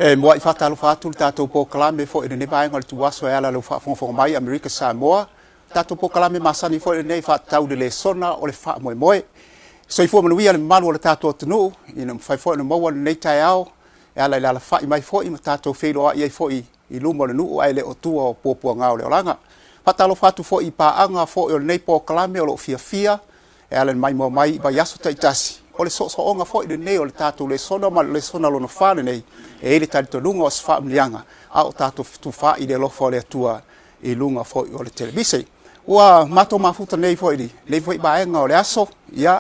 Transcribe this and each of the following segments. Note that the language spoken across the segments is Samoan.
E muai faatalofa atu le tatou polokalame foi i lenei vaega o le ituaso e ala i lau faafogafoga mai Amerika Samoa. Tatou polokalame masani foi lenei faatatau i le lesona o le faamoemoe. Soifua manuia le mamalu o le tatou atunuu ina mafai foi ona maua lenei taeao e ala i le alafai mai foi ma tatou feiloai ai foi i luma o le nuu ae le o tua o puapuaga o le olaga. Faatalofa atu foi i paaga foi o lenei polokalame o lo o fiafia e ala i le maimoa mai i vaiaso taitasi. O le soosooga foi lenei o le tatou lesona ma le lesona lona fa lenei, e i ai le talitonuga o se faamanuiaga a o tatou fetufaai i le alofa o le Atua i luga foi o le televise. Ua matou mafuta nei foi i lenei foi vaega o le aso, ia,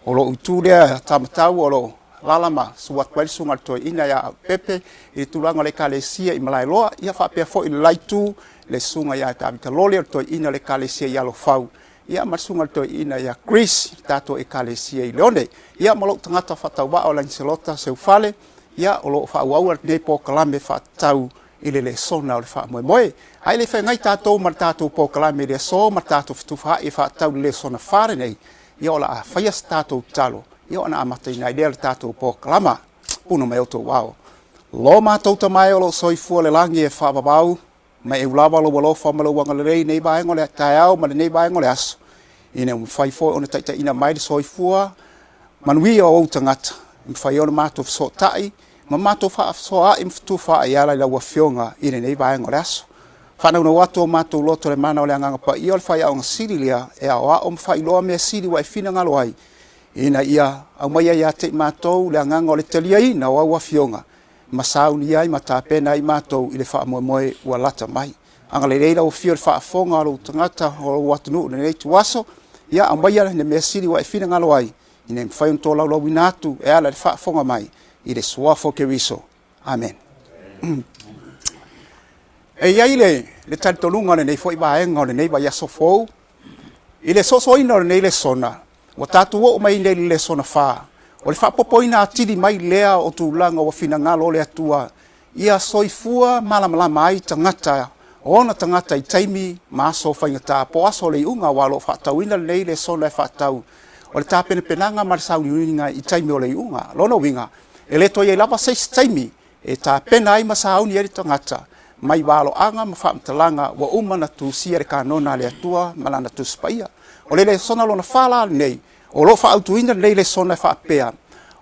o lou itu lea tamatau o lo o alaala ma susu atu ai le Susuga i le Toeaina ia Aupepe i le tulaga o le Ekalesia i Malaeloa, ia faapea foi i le la itu le Susuga ia Tavita Lole o le Toeaina o le Ekalesia i Alofau, ia ma le Susuga i le Toeaina ia Chris i le tatou Ekalesia i Leone. Ia ma lou tagata faatauvaa o Laniselota Seufale, ia o lo o faaauau lenei polokalame faatatau i le lesona o le faamoemoe. Ae le i feagai tatou ma le tatou polokalame i le aso ma le tatou fetufaai e faatatau i le lesona fa lenei, ia o le a faia se tatou tatalo, ia ona amataina ai lea o le tatou polokalama. Puna mai outou ao. Lo matou Tama e o lo o soifua i le lagi e faavavau, ma e lava lou alofa ma lou agalelei i nei vaega o le taeao ma lenei vaega o le aso, ina ua mafai foi ona taitaiina mai le soifua manuia o ou tagata, e mafai ona matou fesootai ma matou faasoaai ma fetufaai e ala i lau Afioga i lenei vaega o le aso. Faanaunau atu o matou loto i le mana o le Agaga Paia o le faiaoga sili lea e aoao ma faailoa mea sili ua e finagalo ai, ina ia aumaia ia te i matou le agaga o le taliaina o au Afioga ma saunia ai ma tapena ai matou i le faamoemoe ua lata mai. Agalelei lau Afio i le faafofoga a lou tagata o lou atunuu i lenei ituaso, ia aumaia le mea sili ua e finagalo ai, ina ia mafai ona tolaulauina atu e ala i le faafofoga mai i le Suafa o Keriso. Amene. E i ai le, le talitonuga o lenei foi vaega o lenei vaiaso fou, i le soosoina o lenei lesona, Ua tatou oo mai nei i le lesona fa, o le faapopoina atili mai lea o tulaga ua finagalo o le Atua ia soifua malamalama ai tagata, o ona tagata i taimi ma aso faigata po o aso o le iuga aua o lo o faatauina lenei lesona e faatatau o le tapenapenaga ma le sauniuniga i taimi o le iuga. Lona uiga, e le toe i ai lava se isi taimi e tapena ai ma sauni ai le tagata mai valoaga ma faamatalaga ua uma ona tusia i le kanona a le Atua ma Lana Tusi Paia. O le lesona lona fa la lenei, o lo o faaautuina lenei lesona e faapea,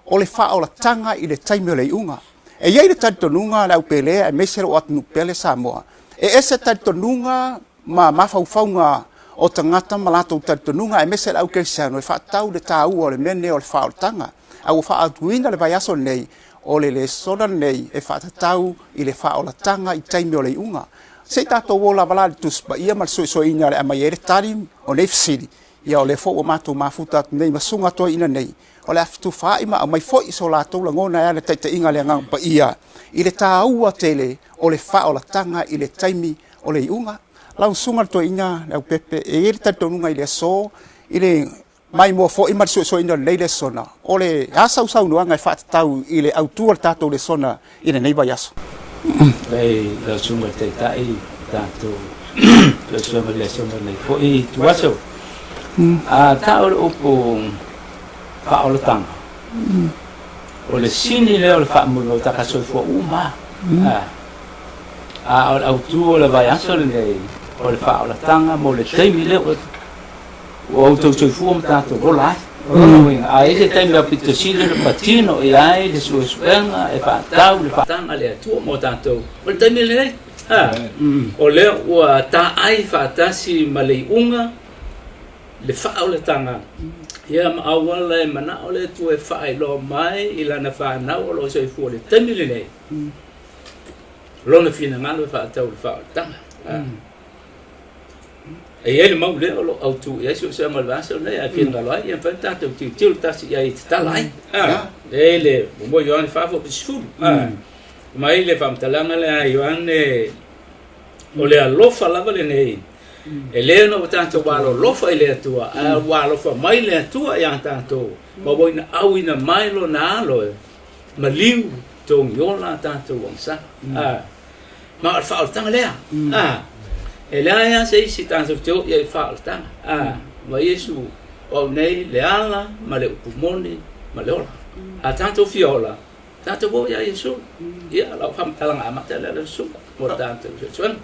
o le faaolataga i le taimi o le iuga. E i ai le talitonuga a le au Pelea aemaise lou atunuu pele Samoa, e ese talitonuga ma mafaufauga o tagata ma latou talitonuga aemaise le au kerisiano e faatatau i le taua o le mea lenei o le faaolataga. A ua faaautuina le vaiaso lenei, o le lesona lenei e faatatau i le faaolataga i taimi o le iuga. Se i tatou o lava la i le Tusi Paia ma le suesueina o le aumai ai le tali o nei fesili, ia o lea foi ua matou mafuta atu nei ma susuga toeaiina nei, o le a fetufaai ma aumai foi so latou lagona e ala i le taitaiga a le Agaga Paia i le taua tele o le faaolataga i le taimi o le iuga. Lau susuga i le toeaina Leaupepe, e i ai le talitonuga i le aso, i le maimoa foi ma le suesueina o lenei lesona, o le a sau saunoaga e faatatau i le autu o le tatou lesona i lenei vaiaso? Lei lau susuga i le Taitai, tatou suesuega i le lesona i lenei foi ituaso. A tau le upu faaolataga, o le sini lea o le faamoemoe o tagata soifua uma lava. A o le autu o le vaiaso lenei, o le faaolataga mo le taimi lea ua Ua outou soifua ma tatou ola ai. O lona uiga, a i ai se taimi aupito sili ona patino i ai le suesuega e faatatau le faataga a le Atua mo tatou, o le taimi lenei. A, o lea ua taai faatasi ma le iuga le faaolataga, ia ma auala e manao le Atua e faailoa mai i lana fanau o lo o soifua i le taimi lenei, lona finagalo e faatatau i le faaolataga. A. E i ai le mau lea o lo o autu i ai suesuega o le vaiaso lenei, ae finagalo ai, ia mafai ona tatou tilotilo tasi i ai e tatala ai. E i ai le muamua Ioane 4:10, mai le faamatalaga lea a Ioane, o le alofa lava lenei, e le ona ua tatou alolofa i le Atua, ae ua alofa mai le Atua ia tatou, ma ua auina mai lona alo e maliu togiola a tatou agasala. Ma o le faaolataga lea. E leai lava se isi tatou te oo i ai i le faaolataga. Ma Iesu, o au nei le ala ma le upu moni ma le ola. A tatou fia ola, Tatou o ia Iesu. Ia, lau faamatalaga amata lea lau susuga mo le tatou suesuega.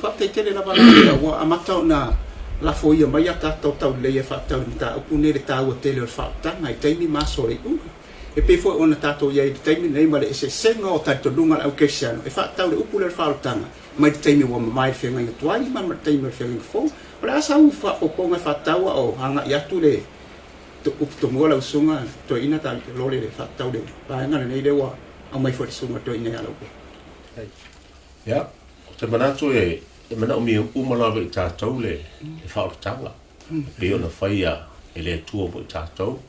Faafetai tele lava lau ua amata ona lafoia mai a tatou taulelei e faatatau i le mataupu lenei le taua tele o le faaolataga i taimi ma aso o le iuga. E pei foi ona tatou i ai i le taimi lenei ma le eseesega o talitonuga a le au Kerisiano e faatatau i le upu lea o le faaolataga mai le taimi ua mamae le feagaiga tuai ma le taimi o le feagaiga fou. O le a sau faaopoopoga e faatatau a o agai atu le upu tomua lau susuga Toeaina Lole le faatatau le vaega lenei lea ua aumai foi le susuga Toeaina ia Laupe. Ia, ou te manatu e manaomia uma lava i tatou le faaolataga e pei ona faia e le Atua mo i tatou.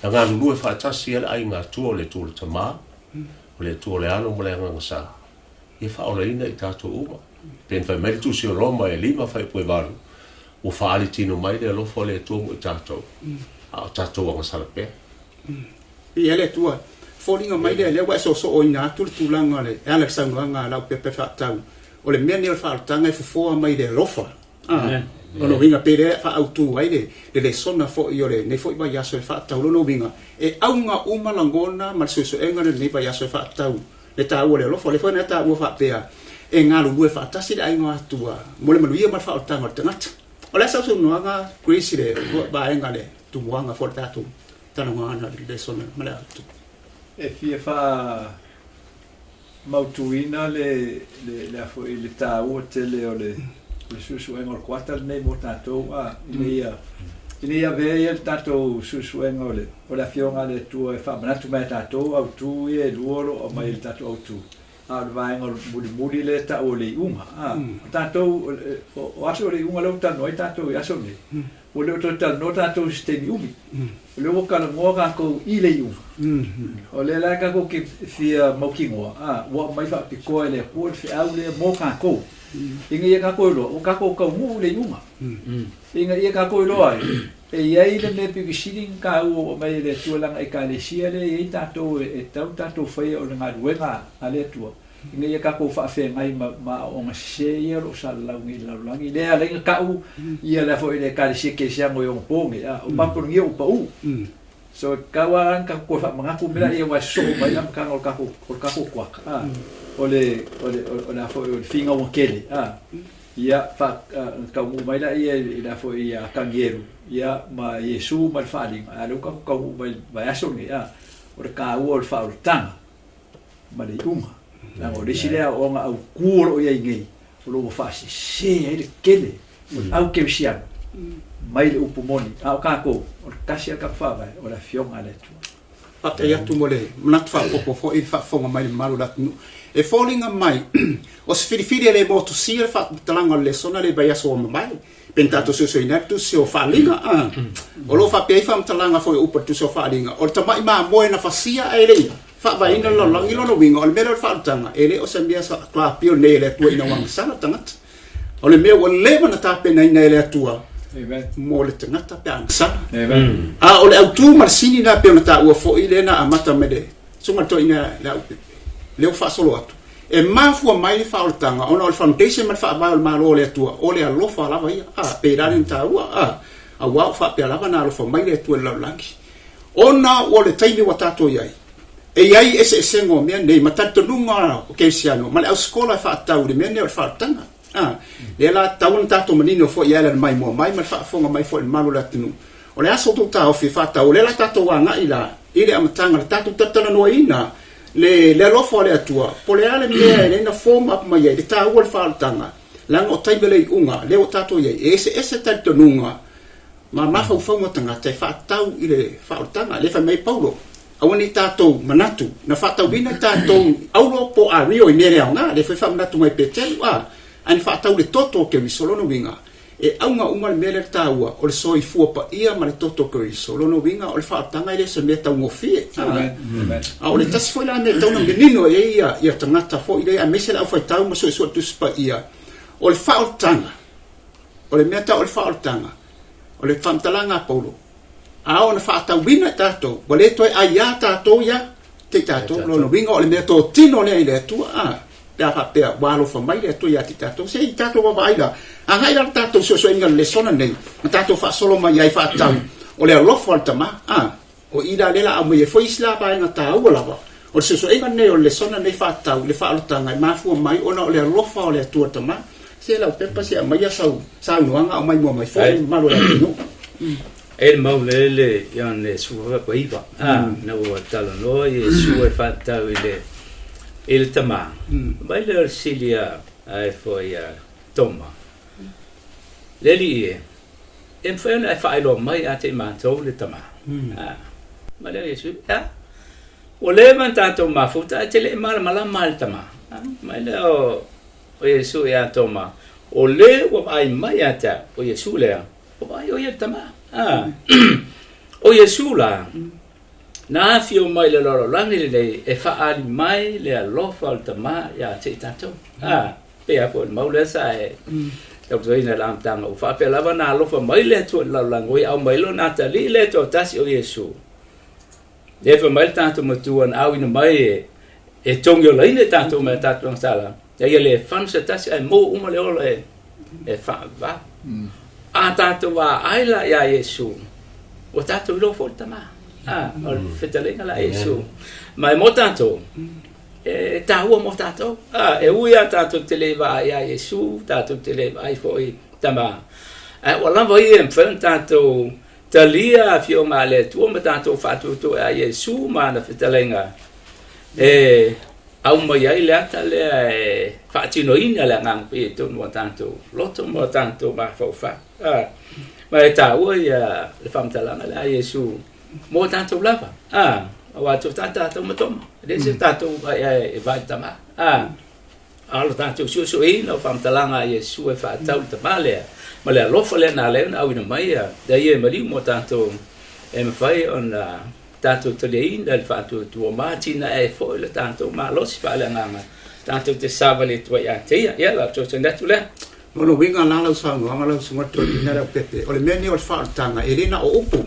Na galulue faatasi ai le aiga Atua o le Atua o le Tama, o le Atua o le Alo ma le Agaga Sa, ia faaolaina i tatou uma. Pei ona fai mai le Tusi o Roma e 5 fuaiupu e 8, ua faaali tino mai le alofa o le Atua mo i tatou, a o tatou agasala pea. Viia le Atua. Foliga mai lea, lea ua e soosooina atu le tulaga o le, e ala i le saunoaga a Laupepa e faatatau, o le mea lenei o le faaolataga e fofoa mai i le alofa. A, lona uiga pe lea e faaautu ai le, le lesona foi o lenei foi vaiaso e faatatau. Lona uiga, e auga uma lagona ma le suesuega o lenei vaiaso e faatatau le taua o le alofa. O lea foi na taua faapea, e galulue faatasi le aiga o Atua mo le manuia ma le faaolataga o le tagata. O le a sau saunoaga Grace i le vaega le tumuaga foi o le tatou talanoaga i le lesona ma le autu. E fia faamautuina le, le, le, a foi, le taua tele o le, le suesuega o le kuata lenei mo tatou, a, ina ia, ina ia avea ia le tatou suesuega o le, o le Afioga a le Atua e faamanatu mai ia tatou autu ia e lua o lo o aumai e le tatou autu, a o le vaega o le mulimuli lea e tau o le iuga, a. O tatou, o aso o le iuga lea ua talanoa ai tatou i aso nei, ua le o toe talanoa tatou i se taimi umi. O lea ua talanoa tatou i le iuga. O lea la tatou te fia mautinoa, a, ua aumai faapitoa e le Atua le feau lea mo tatou, ina ia tatou iloa ua tatou taunuu i le iuga. Ina ia tatou iloa ai, e i ai le mea pito sili ona taua ua aumai e le Atua leaga Ekalesia lea e i ai tatou e tatau ona tatou faia o le galuega a le Atua, ina ia tatou faafeagai ma ma aoaoga sese ia o lo o salalau nei i le lalolagi. Lea e ala ai ona tau ia le a foi le Ekalesia Kerisiano i ona po nei, a o Papulonia ua pau. So e tatau lava ona tatou toe faamanatu mea ia aua e sosoo mai le amataga o le tatou o le tatou kuata, a, o le o le o le a foi o le finauga tele, a. Ia, fa, ona taunuu mai laia i le a foi ia Tanielu, ia, ma Iesu ma le faaaliga, a o lea ua tatou taunuu mai i le vaiaso lenei, a, o le taua o le faaolataga ma le iuga. Leaga o le isi lea aoaoga autu o lo o i ai nei, o lo o ua faasese ai le tele o le au kerisiano mai le upu moni, a o tatou, o le tasi lava le tatou faavae, o le Afioga a le Atua. Faafetai atu mo le manatu faaopoopo foi i le faafofoga mai le mamalu o le atunuu. E foliga mai, o se filifili e le motusia le faamatalaga o le lesona lea i vaiaso ua mavae, pe na tatou suesueina ai le tusi o Faaaliga. A, o lo o faapea ai faamatalaga foi o upu o le tusi o Faaaliga, o le tamai mamoe na fasia ae le i faavaeina le lalolagi. Lona uiga, o le mea lea o le faaolataga, e le o se mea sa faapio nei e le Atua ina ua agasala le tagata. O le mea ua leva ona tapenaina e le Atua mo le tagata pe a agasala. A o le autu ma le sini lena pei ona taua foi lea na amata mai le Susuga i le Toeaina Leaupepe, lea ua faasolo atu, e mafua mai le faaolataga ona o le foundation ma le faavae o le Malo o le Atua, o le alofa lava ia. A, pei la lea na taua, a, aua ua faapea lava ona alofa mai le Atua i le lalolagi. Ona o le taimi ua tatou i ai, E i ai eseesega o mea nei ma talitonuga o kerisiano ma le ausikola e faatatau i le mea nei o le faaolataga. A, lea la tatau ona tatou manino foi e ala i le maimoa mai ma le faafofoga mai foi i le mamalu o le atunuu. O le aso tou taofi e faatatau, o lea la tatou agai la i le amataga o le tatou talatalanoaina le le alofa o le Atua, po o le a le mea e lea na form up mai ai le taua o le faaolataga, leaga o taimi o le iuga lea ua tatou i ai, e eseese talitonuga ma mafaufauga o tagata e faatatau i le faaolataga. Lea fai mai Paulo, aua ne i tatou manatu na faatauina i tatou aulo po o ario i mea le aoga. Lea foi faamanatu mai Peteru, a, ae na faatau i le toto o Keriso. Lona uiga, e auga uma le mea lea le taua o le soifua paia ma le toto o Keriso. Lona uiga, o le faaolataga e le o se mea taugofie. A, a o le tasi foi la mea e tatau ona manino i ai ia, ia tagata foi lea, aemaise le aufaitau ma suesue o le Tusi Paia, o le faaolataga, O le mea tau o le faaolataga, o le faamatalaga a Paulo, a oo ina faatauina i tatou, ua le toe aiā tatou ia te i tatou. Lona uiga o le mea totino lea i le Atua, a, pe a faapea ua alofa mai le Atua ia te i tatou, se i tatou vaavaai la, agai la le tatou suesueina o le lesona nei, ma tatou faasolo mai ai faatatau o le alofa o le Tama, a, o i la lea la aumai ai foi isi la vaega taua lava. O le suesuega lenei o le lesona lenei faatatau i le faaolataga e mafua mai ona o le alofa o le Atua Tama. Se lau pepa se aumaia sau saunoaga aumai mua mai foi i le mamalu o le atunuu. E le mau lele Ioane 19, ina ua talanoa Iesu e faatatau i le i le Tama, mai lea o le fesili a e foi ia Toma, Le Alii e, e mafai ona e faailoa mai ia te i matou le Tama? Mai lea o Iesu, E a? Ua leva ona tatou mafuta ae te le i malamalama i le Tama. Mai lea o Iesu ia Toma, O le ua vaai mai ia te au, o Iesu lea, ua vaai o ia i le Tama. O Iesu la, na afio mai i le lalolagi lenei e faaali mai le alofa o le Tama ia te i tatou. Pei lava foi o le mau lea sa e tautuaina i le amataga, ua faapea lava ona alofa mai le Atua i le lalolagi, ua ia aumai ai Lona Atalii lea e toatasi o Iesu. Lea fai mai le tatou Matua na auina mai e, e togiolaina i tatou mai a tatou agasala, a ia le fano se tasi ae maua uma le ola e, e faavavau. A tatou vaai la iā Iesu, ua tatou iloa foi le Tama. A, o le fetalaiga la a Iesu. Ma e mo tatou, e taua mo tatou. A, e ui lava tatou te le vaai iā Iesu, tatou te le vaai foi i Tama, ae ua lava ia e mafai ona tatou talia afioga a le Atua ma tatou faatuatua iā Iesu ma ana fetalaiga e aumai ai le ata lea e faatinoina le Agaga Paia i totonu o tatou loto ma o tatou mafaufau. A, ma e taua ia le faamatalaga lea a Iesu mo tatou lava. A, aua tuta tatou ma Toma, e le se tatou vaai e vaai i le Tama. A, A o le tatou suesueina o faamatalaga a Iesu e faatatau i le Tama lea, ma le alofa lea na ala ai ona auina mai ia ia e maliu mo tatou, e mafai ona tatou taliaina le faatuatua ma atinae ai foi le tatou malosi faaleagaga tatou te savali atu ai ia te ia. Ia, o lau fesoasoani atu lea. Lona uiga la lau saunoaga lau Susuga Toeaina Leaupepe, o le mea lenei o le faaolataga e le na o upu,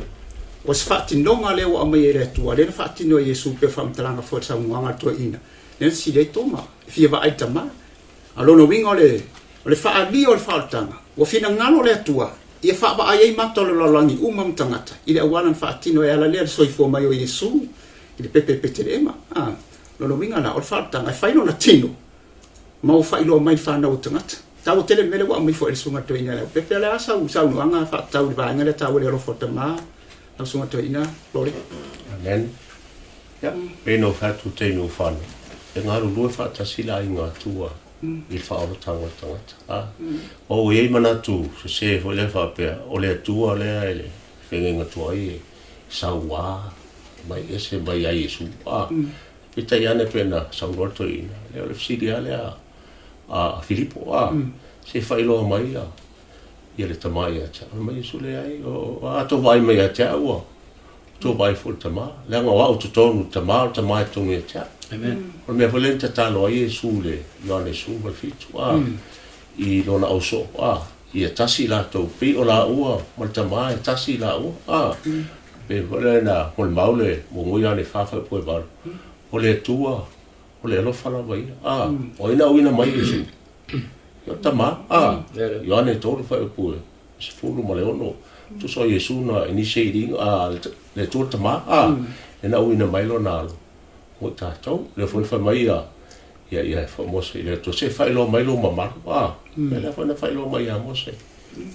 o se faatinoga lea ua aumaia e le Atua, lea na faatino e Iesu pei o faamatalaga foi o le saunoaga a le Toeaina. Lea na fesili ai Toma, e fia vaai i le Tama. A o lona uiga o le, o le faaalia o le faaolataga, ua finagalo le Atua ia faavaai ai mata o le lalolagi uma ma tagata i le auala na faatino e ala lea le soifua mai o Iesu i le pepe i Petelehema. A, lona uiga la, o le faaolataga e fai lona tino ma ua faailoa mai i le fanau o tagata. Taua tele le mea lea ua aumai foi e le Susuga Toeaina Leaupepe. O le a sau saunoaga faatatau i le vaega lea taua le alofa o le Tama, lau Susuga Toeaina Lole? Amen. Ia, pei ona ou fai atu i le taimi ua fano, e galulue faatasi le aiga Atua i le faaolataga o le tagata. A, aua ua i ai manatu sese foi lea faapea, o le Atua lea e le feagaiga tuai e sauā mai ese mai ia Iesu. A, peitai ane pei ona saunoa le toeaina, lea o le fesili lava lea a Filipo, a, se faailoa mai ia ia le Tama ia te au. Fai mai Iesu, Leai, o, a tou vaai mai ia te au, ua tou vaai foi i le Tama, leaga o au i totonu i le Tama, o le Tama i totonu ia te au. Amen. O le mea foi lea na tatalo ai Iesu i le Ioane 17, a, i lona ausoo, a, ia tasi latou, pei o laua ma le Tama e tasi laua, a, pei foi lea na molimau le muamua Ioane 4 faaiupu e 8, o le Atua, o le alofa lava ia, a, o ai na auina mai Iesu? O le Tama, a, Ioane 3 faaiupu e 16, tusa o Iesu na initiate ina, a, le Atua le Tama, a, lea na auina mai Lona Alo mo i tatou. Lea foi na fai mai ia, ia, ia Mose i le Atua, se faailoa mai lou mamalu, a, mm. lea foi na faailoa mai ia Mose.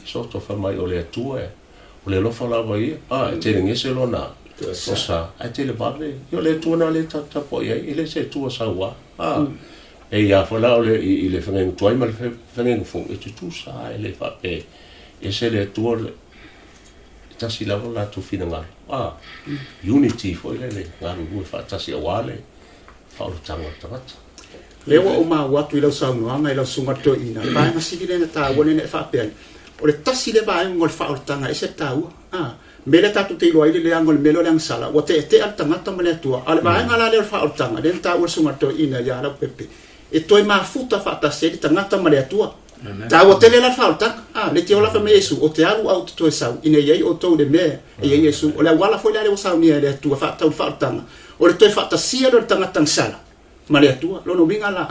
Soto fai mai o le Atua e, o le alofa lava ia, a, e tele gese lona, tosa, ae tele vave, ia o le Atua na lea tatou tapuai ai, e le se Atua sauā, a, mm. E ia foi la o le, i, i le feagaiga tuai ma le feagaiga fou, e tutusa lava, e le faapea e ese le Atua, le, e tasi lava lo latou finagalo. A, unity foi lele, galulue faatasi aua le faaolataga o le tagata. Lea ua ou maua atu i lau saunoaga i lau susuga toeaina, le vaega sili lea na taua lea na e faapea ai, o le tasi lea vaega o le faaolataga e ese le taua. A, mea lea tatou te iloa ai le leaga o le mea lea o le agasala, ua teetea le tagata ma le Atua. A o le vaega la lea o le faaolataga, lea na taua e le Susuga Toeaina ia Leaupepe, e toe mafuta faatasi ai le tagata ma le Atua. Taua tele la le faaolataga. A, le te ola fai mai Iesu, o te alu ae ou te toe sau, ina ia i ai outou i le mea e i ai Iesu. O le auala foi la lea ua saunia e le Atua faatatau i le faaolataga, o le toe faatasia lea o le tagata agasala ma le Atua. Lona uiga la,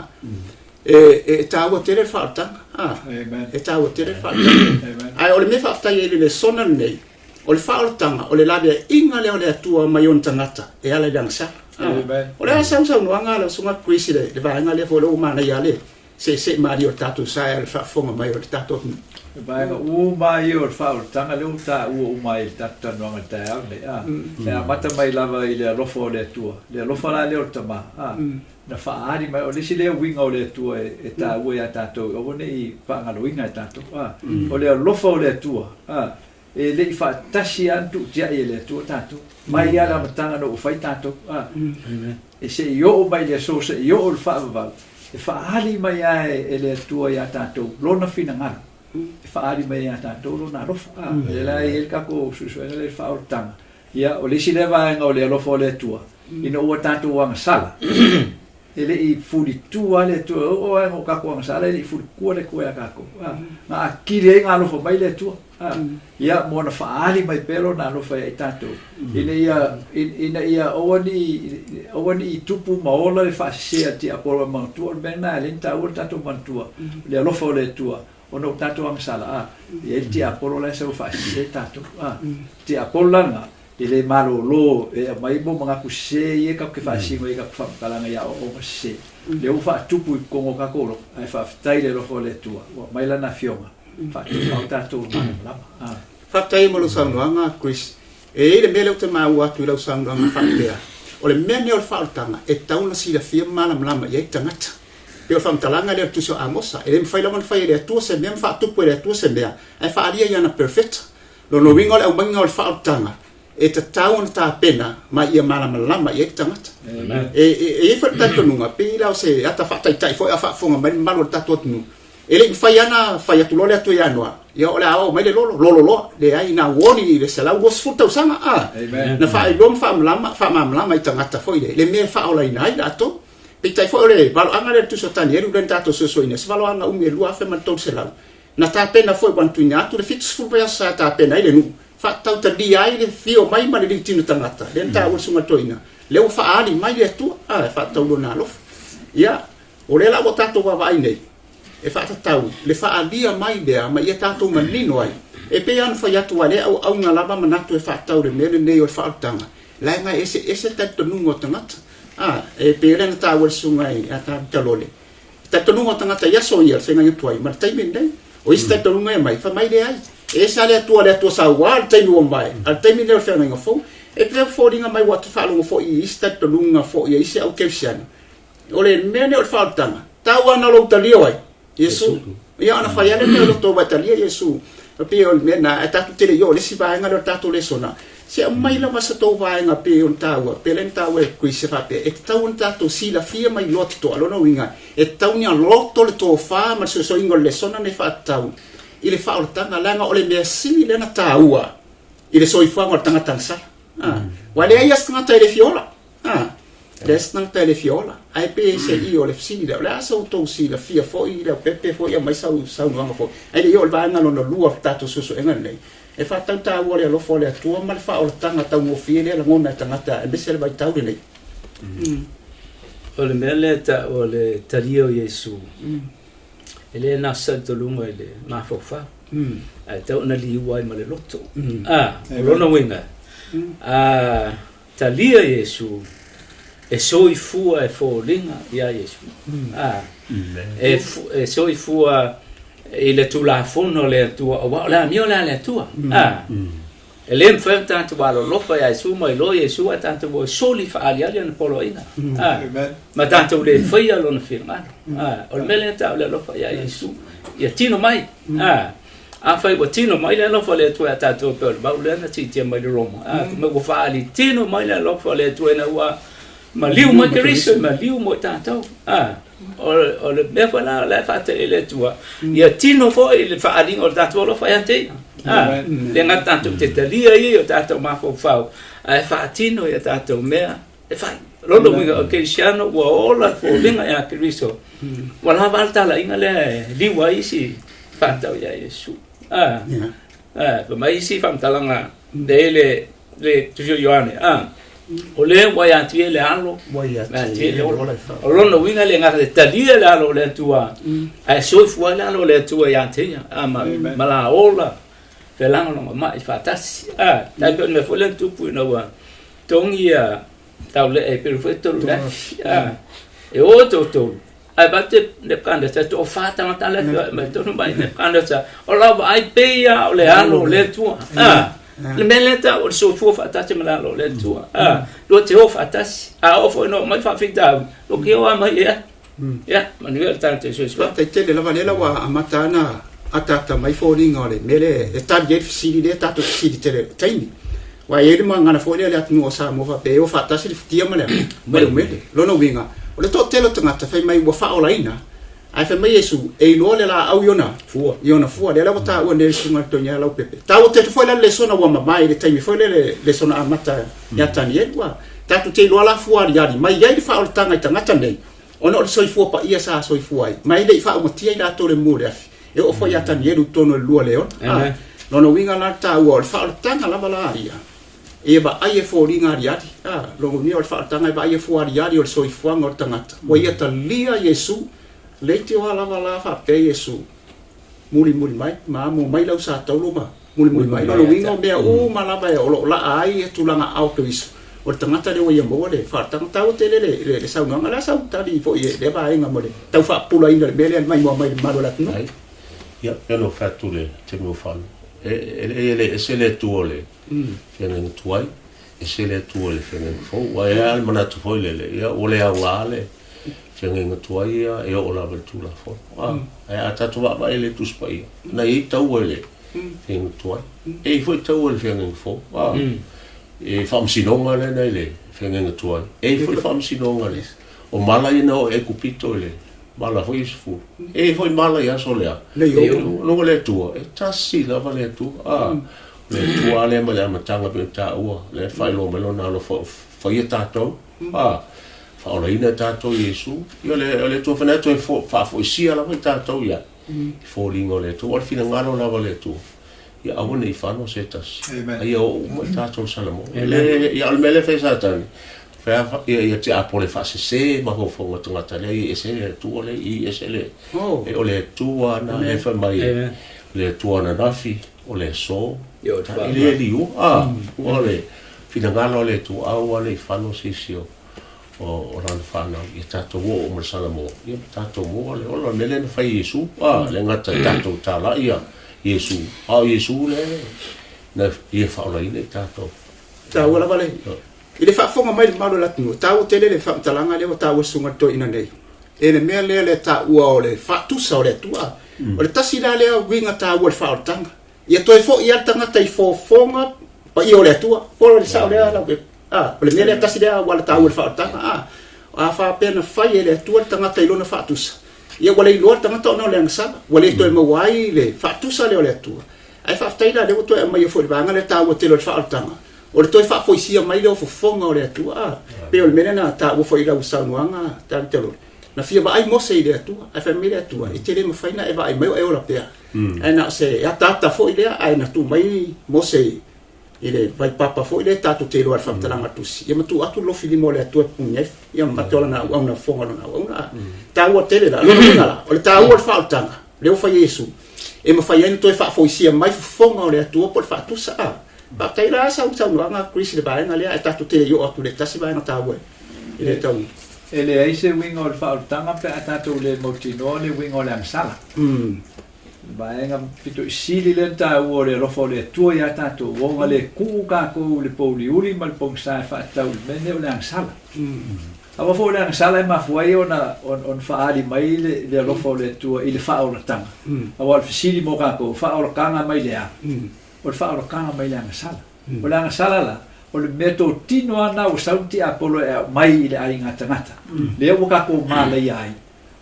e, e taua tele le faaolataga. A, e taua tele le faaolataga. Ae o le mea faafetai ai i le lesona lenei, o le faaolataga, o le laveaiga lea o le Atua mai ona tagata e ala i le agasala. O le a sau saunoaga a lau Susuga Chris i le vaega lea foi o lea ua manaia lava le seesee malie o le tatou sa e le faafofoga mai o le tatou atunuu. O vaega uma ia o le faaolataga lea ua taua uma ai i le tatou talanoaga i le taeao lenei, a, e amata mai lava i le alofa o le Atua, le alofa la lea o le Tama, a, na faaali mai, o le isi lea uiga o le Atua e taua ia tatou, aua ne i faagaloina e tatou, a, o le alofa o le Atua, a, E le i faatasi lava ona tuutiai e le Atua tatou, mai lava le amataga ina ua fai tatou, a, e se i oo mai i le aso, se i oo i le faavavau, e faaali mai lava e le Atua ia tatou Lona finagalo, e faaali mai ia tatou Lona alofa. A, o lea la e i ai le tatou suesuega lea i le faaolataga. Ia, o le isi lea vaega o le alofa o le Atua, ina ua tatou agasala, E le i fulitu lava le Atua, e oo lava ina o tatou agasala e le i fulitua le Atua ia tatou. A, na atili ai ona alofa mai le Atua, a, ia, mo ona faaali mai pea Lona alofa ia i tatou, ina ia, ina ia aua ne i, aua ne i tupu ma ola le faasese a le tiapolo e manatua. O le mea lena e ala ai ona taua le tatou manatua, le alofa o le Atua, ona o tatou agasala, a, e i ai le tiapolo la e sau e faasese tatou. A, tiapolo la lena, E le malolo e aumai mo manatu sese ia tatou te faasino ai tatou faamatalaga i aoaoga sese. Lea ua faatupu i totonu o tatou loto, ae faafetai i le alofa o le Atua ua aumai Lana Afioga e faatumau tatou i le malamalama. A. Faafetai mo lau saunoaga Chris. E i ai le mea lea ou te maua atu i lau saunoaga faapea, o le mea lenei o le faaolataga e tatau ona silafia ma malamalama i ai tagata. Pei o le faamatalaga lea o le Tusi o Amosa, e le mafai lava ona fai e le Atua se mea ma faatupu e le Atua se mea, ae faaalia i ana perofeta. Lona uiga o le aumaiga o le faaolataga e tatau ona tapena ma ia malamalama i ai le tagata. E i ai foi le talitonuga, pei la o se ata faataitai foi a o faafofoga mai le mamalu o le tatou atunuu, e le i mafai lava ona fai atu loa le Atua ia Noa, ia o le a oo mai le lolo, lolo loa. Leai, na warning i le 120 tausaga, a, na faailoa ma faamalama, faamalamalama i tagata foi le, le mea e faaolaina ai latou. Peitai foi o le valoaga lea o le Tusi o Tanielu lea na tatou sosoina, o se valoaga umi e 2300, Na tapena foi ua na tuuina atu le 70 vaiaso sa tapena ai le nuu, faatautalia ai le fio mai ma le liutino tagata, lea na taua le Susuga Toeaina, lea ua faaali mai le Atua, a, e faatatau Lona alofa. Ia, o lea la ua tatou vaavaai nei, e faatatau le faaalia mai lea ma ia tatou manino ai. E pei lava ona fai atu, aua o lea e auauna lava manatu e faatatau i le mea lenei o le faaolataga, leaga e eseese talitonuga o tagata. A, e pei o lea na taua e le Susuga ia Tavita Lole, Talitonuga o tagata i aso ia, le feagai atu ai ma le taimi lenei. O isi talitonuga e aumai, fai mai leai. E ese lava le Atua, le Atua saua i le taimi ua mavae, a o le taimi lenei o le feagaiga fou. E pei e foliga mai ua faalogo foi i isi talitonuga foi a isi au kerisiano, o le mea lenei o le faaolataga, tau lava na o lou talia o ai? Iesu. Ia ona fai lava le mea o loto ua e talia Iesu. E pei o le mea lena, ae tatou te le i oo i le isi vaega lea o le tatou lesona, se aumai lava sa tou vaega pei ona taua, pei lea na taua e Chris e faapea, e tatau ona tatou silafia ma iloa totoa. Lona uiga, e tatau ona loto le tofa ma le soisoiga o le lesona nei faatatau i le faaolataga, leaga o le mea sili lea na taua i le soifuaga o le tagata agasala. Aua e leai lava se tagata e le fia ola. A, leai se tagata e le fia ola. Ae pei e se i o le fesili lea, o le a sa outou silafia foi, Leaupepe foi, aumai sau saunoaga foi. Ae le i oo i le vaega lona lua o le tatou suesuega lenei, e faatatau taua le alofa o le Atua ma le faaolataga taugofie lea e lagona e tagata aemaise le vaitau lenei. O le mea lea e tau o le talia o Iesu, e le na se talitonuga i le mafaufau, ae tatau ona liua ai ma le loto. A, o lona uiga, a Talia Iesu, e soifua e foliga ia Iesu. A, e, e soifua i le Tulafono a le Atua, aua o le amio lea a le Atua. A, e le mafai ona tatou alolofa ia Iesu ma iloa Iesu ae tatou o e soli faaaliali ana poloaiga. A, ma tatou le faia lona finagalo. A, o le mea lea e tau le alofa ia Iesu, ia tino mai. A, Afai ua tino mai le alofa o le Atua ia tatou e pei o le mau lea na siitia mai le Roma, a, fai mai ua faaali tino mai le alofa o le Atua ina ua maliu mai Keriso e maliu mo i tatou. A, o le mea foi la o la e faatali e le Atua, ia tino foi le faaaliga o le tatou alofa ia te ia. A, le gata tatou te talia ia i o tatou mafaufau, ae faatino i a tatou mea e fai. Lona uiga o Kerisiano ua ola le foliga ia Keriso, ua lava a le talaiga lea e liu ai isi faatau ia Iesu. A, a, fai mai isi faamatalaga le le le Tusi o Ioane, a, o lea ua ia te ia le alo, ua ia te ia le ola. O lona uiga le gata e talia le alo o le Atua, ae soifua le alo o le Atua ia te ia, a, ma, ma la ola felagolagomai faatasi. A, tai pei o le mea foi lea na tupu ina ua togi ia. Taulee e pelu foi tolu le afi. E o tolu. Ae vaai Nebukadnezar e toafa tagata la e feoai mai tonu mai Nebukadnezar. O lau vaai pei lava o le alo o le Atua. Le mea lea e tau o le soifua faatasi ma le alo o le Atua. Lua te o faatasi. A oo foi ina oo mai faafitauli, lua ke o lava mai i ai. Ia, manuia le tatou soifua. Faafetai tele lava lea la ua amata ana ataata mai foliga o le mea lea e tali ai le fesili lea tatou fesili tele i le taimi. Aua e i ai le magana foi lea i le atunuu o Samoa faapea e o faatasi le futia ma le ma le umele. Lona uiga, o le toatele o tagata fai mai ua faaolaina, ae fai mai Iesu, e iloa le laau i ona fua, i ona fua. Lea la ua taua nei e le Susuga i le Toeaina Leaupepe. Taua tele foi la le lesona ua mavae i le taimi foi lea le lesona amata ia Tanielu. Ua tatou te iloa la fua aliali mai ai le faaolataga i tagata nei, ona o le soifua paia sa soifua ai, ma e le i faaumatia i latou le mu o le afi. E oo foi ia Tanielu i totonu o le lua leona. Amen. Lona uiga la le taua o le faaolataga lava la ia, e vaai e foliga aliali. A, lona uiga o le faaolataga e vaai e fua aliali o le soifuaga o le tagata. Ua ia talia Iesu, leitioa lava la faapea Iesu, mulimuli mai, ma amo mai lau sa taulu ma mulimuli mai. Lona uiga o mea uma lava o lo o laa ai tulaga ao Keriso, o le tagata lea ua ia maua le faaolataga. Taua tele le, le, le saunoaga la sau tali foi i lea vaega mo le tau faapupulaina o le mea lea mai mua mai le mamalu o le atunuu. Ai. Ia, pei ona ou fai atu i le taimi ua fano, e, e, e le ese le Atua o le feagaiga tuai, ese le Atua o le feagaiga fou. Aua e i ai lava le manatu foi lele, ia ua le aoga le feagaiga tuai ia e oo lava i le Tulafono. A, ae a tatou vaavaai i le Tusi Paia, na i ai taua i le feagaiga tuai, e i ai foi taua i le feagaiga fou. A, e faamasinoga lea na i le feagaiga tuai, e i ai foi faamasinoga le o mala ia na oo i Aikupito i le mala foi ia sefulu. E i ai foi mala i aso lea, luga le Atua, e tasi lava le Atua. A, o le Atua lea mai le amataga pei ona taua, lea e faailoa mai lona alofa ua faia tatou, a, faaolaina tatou i Iesu. Ia o le, o le Atua fana toe faafoisia lava i tatou ia, i foliga o le Atua. O le finagalo lava o le Atua, ia aua ne i fano se tasi. A ia oo uma i tatou i Salamoa. E le, ia o le mea lea e fai e Satani, fai a, ia, ia tiapolo e faasese mafaufauga o tagata lea, ia ese le Atua lea, i ese le, e o le Atua na lea fai mai, o le Atua ananafi, o le aso, e le liua, a, o le finagalo o le Atua, aua ne i fano se isi o, o lana fanau, ia tatou oo uma i le Salamoa, ia ma tatou maua le ola. O le mea lea na fai e Iesu, a, le gata i tatou talai ia Iesu, a o Iesu lea na ia faaolaina i tatou. Taua lava le, i le faafofoga mai le mamalu o le atunuu, taua tele le faamatalaga lea ua taua e Susuga i le Toeaina nei. E le mea lea le taua o le faatusa o le Atua. O le tasi la lea uiga taua o le faaolataga. Ia toe foi lava le tagata i fofoga paia o le Atua. Po o le sao lea lau A, o le mea lea tasi lea auala taua i le faaolataga. A, a faapea na fai e le Atua le tagata i lona faatusa, ia ua le iloa le tagata ona o le agasala, ua le toe maua ai le faatusa lea o le Atua. Ae faafetai la lea ua toe aumaia foi i le vaega lea taua tele o le faaolataga, o le toe faafoisia mai lea o fofoga o le Atua. A, pei o le mea lea na taua foi i lau saunoaga Tavita Lole, na fia vaai Mose i le Atua, ae fai mai le Atua, e te le mafai ona e vaai mai o e ola pea. Ae na o se ataata foi lea, ae na tuu mai Mose i le vaipapa foi lea tatou te iloa i le faamatalaga tusi, ia ma tuu atu le lofi lima o le Atua e pupuni ai, ia ma mate o lana auauna, fofoga o lana auauna. Taua tele la. Lona uiga la, o le taua o le faaolataga, lea ua fai e Iesu, e mafai ai ona toe faafoisia mai fofoga o le Atua po o le faatusa. A, faafetai la sau saunoaga Chris i le vaega lea, ae tatou te le i oo atu i le tasi vaega taua e le tau. E leai se uiga o le faaolataga pe a tatou le mautinoa le uiga o le agasala. Vaega pito i sili lea na taua o le alofa o le Atua iā tatou, ua ona le kuu kākou i le pouliuli ma le pogisa e faatatau i le mea nei o le agasala. Aua foi o le agasala e mafua ai ona ona faaali mai le le alofa o le Atua i le faaolataga. Aua o le fesili mo kākou, faaolataga mai le a? O le faaolataga mai le agasala. O le agasala la, o le mea totino lava lena ua sau le tiapolo e aumai i le aiga tagata, lea ua kākou malaia ai.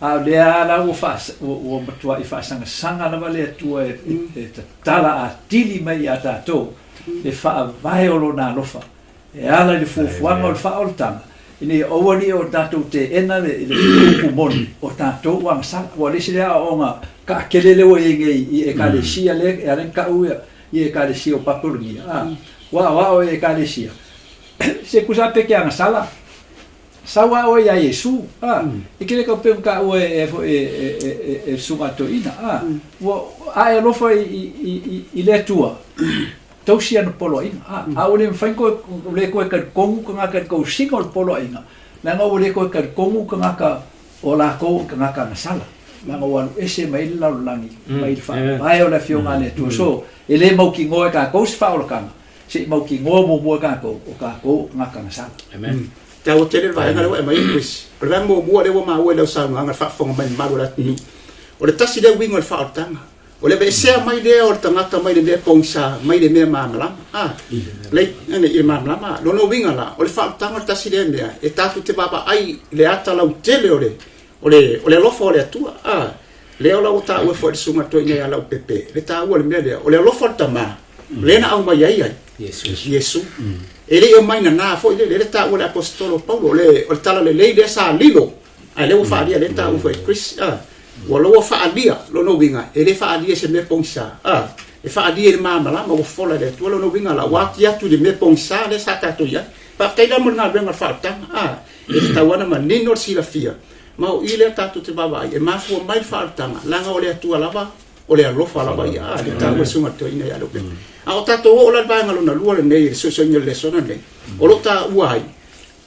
A o lea lava la ua faa, ua matuai faasangasaga lava le Atua e, e tatala atili mai iā tatou le faavae o Lona alofa e ala i le fuafuaga o le faaolataga, ina ia aua ne i o tatou teena le, le upu moni, o tatou ua agasala. Ua le isi lea aoaoga taatele lea ua i ai nei i Ekalesia lea e ala ai ona tau ia i Ekalesia o Papolonia, a, ua aoao e Ekalesia, se tusa lava pe te agasala, Sau a oe iā Iesu, a, e kele kau peu ka ua e foi e e e e e suga toeaina, a, ua a e alofa i i i i le Atua. Tausi ana poloaiga, a, a ua le mafai ona toe, ua le toe talitonu tagata i le tausiga o le poloaiga, leaga ua le toe talitonu tagata o latou o tagata agasala, leaga ua alu ese mai le lalolagi mai le faavae o le Afioga a le Atua. So, e le mautinoa e tatou se faaolataga, se i mautinoa muamua e tatou, o tatou o tagata agasala. Amen. Taua tele le vaega lea ua e aumai e Chris. O le vaega muamua lea ua maua i lau saunoaga i le faafofoga mai mamalu o le atunuu, o le tasi lea uiga o le faaolataga. O le aveesea mai lea o le tagata mai le mea pogisa mai le mea malamalama. A, le, i le malamalama. Lona uiga la, o le faaolataga o le tasi lea mea e tatou te vaavaai i le ata lautele o le, o le, o le alofa o le Atua. A, lea la ua taua foi e le Susuga Toeaina ia Leaupepe, le taua o le mea lea, o le alofa o le Tama, lea na aumai ai ai Iesu. E le i aumai nana foi lele, lea taua e le Aposetolo o Paulo, o le, o le talalelei lea sa lilo, a lea ua faaalia, lea taua foi e Chris. A, ua loa faaalia, lona uiga, e le faaalia i se mea pogisa, a, e faaalia i le malamalama ua fola e le Atua, lona uiga la, ua ati atu i le mea pogisa lea sa tatou i ai. Faafetai la mo le galuega o le faaolataga, a, e tatau lava ona manino le silafia, ma o i lea tatou te vaavaai, e mafua mai le faaolataga, leaga o le Atua lava, o le alofa lava ia, a, le taua e susuga toeaina ia Leaupepe. A o tatou oo la i le vaega lona lua lenei i le suesueina o le lesona lenei, o lo o taua ai,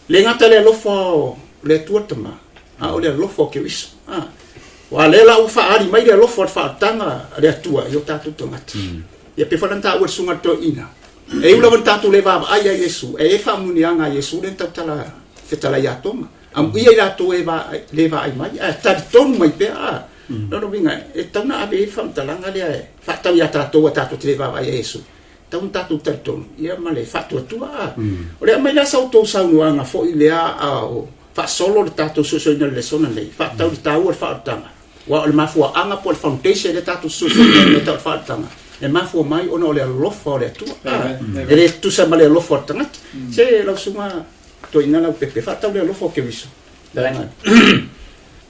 le gata le alofa o le Atua le Tama, a o le alofa o Keriso. A, aua lea la ua faaali mai le alofa o le faaolataga a le Atua i o tatou tagata. Ia pei foi la ona taua e le susuga i le toeaina, e ui lava ina tatou le vaavaai ia Iesu, e i ai faamuniaga a Iesu lea na tautala fetalai ia Toma. Amuia i latou e le vaai mai, ae talitonu mai pea. A, lona uiga, e tatau ona ave i ai le faamatalaga lea e faatatau ia tatou a tatou te le vaavaai ia Iesu. Tatau ona tatou talitonu ia ma le faatuatua. A, o le aumai la sa outou saunoaga foi lea a o faasolo le tatou suesueina o le lesona nei, faatatau i le taua o le faaolataga. Aua o le mafuaaga po o le foundation lea tatou te suesueina ai mea tau o le faaolataga, e mafua mai ona o le alofa o le Atua. A, e le tutusa ma le alofa o le tagata. Se lau susuga Toeaina Leaupepe, faatatau le alofa o Keriso.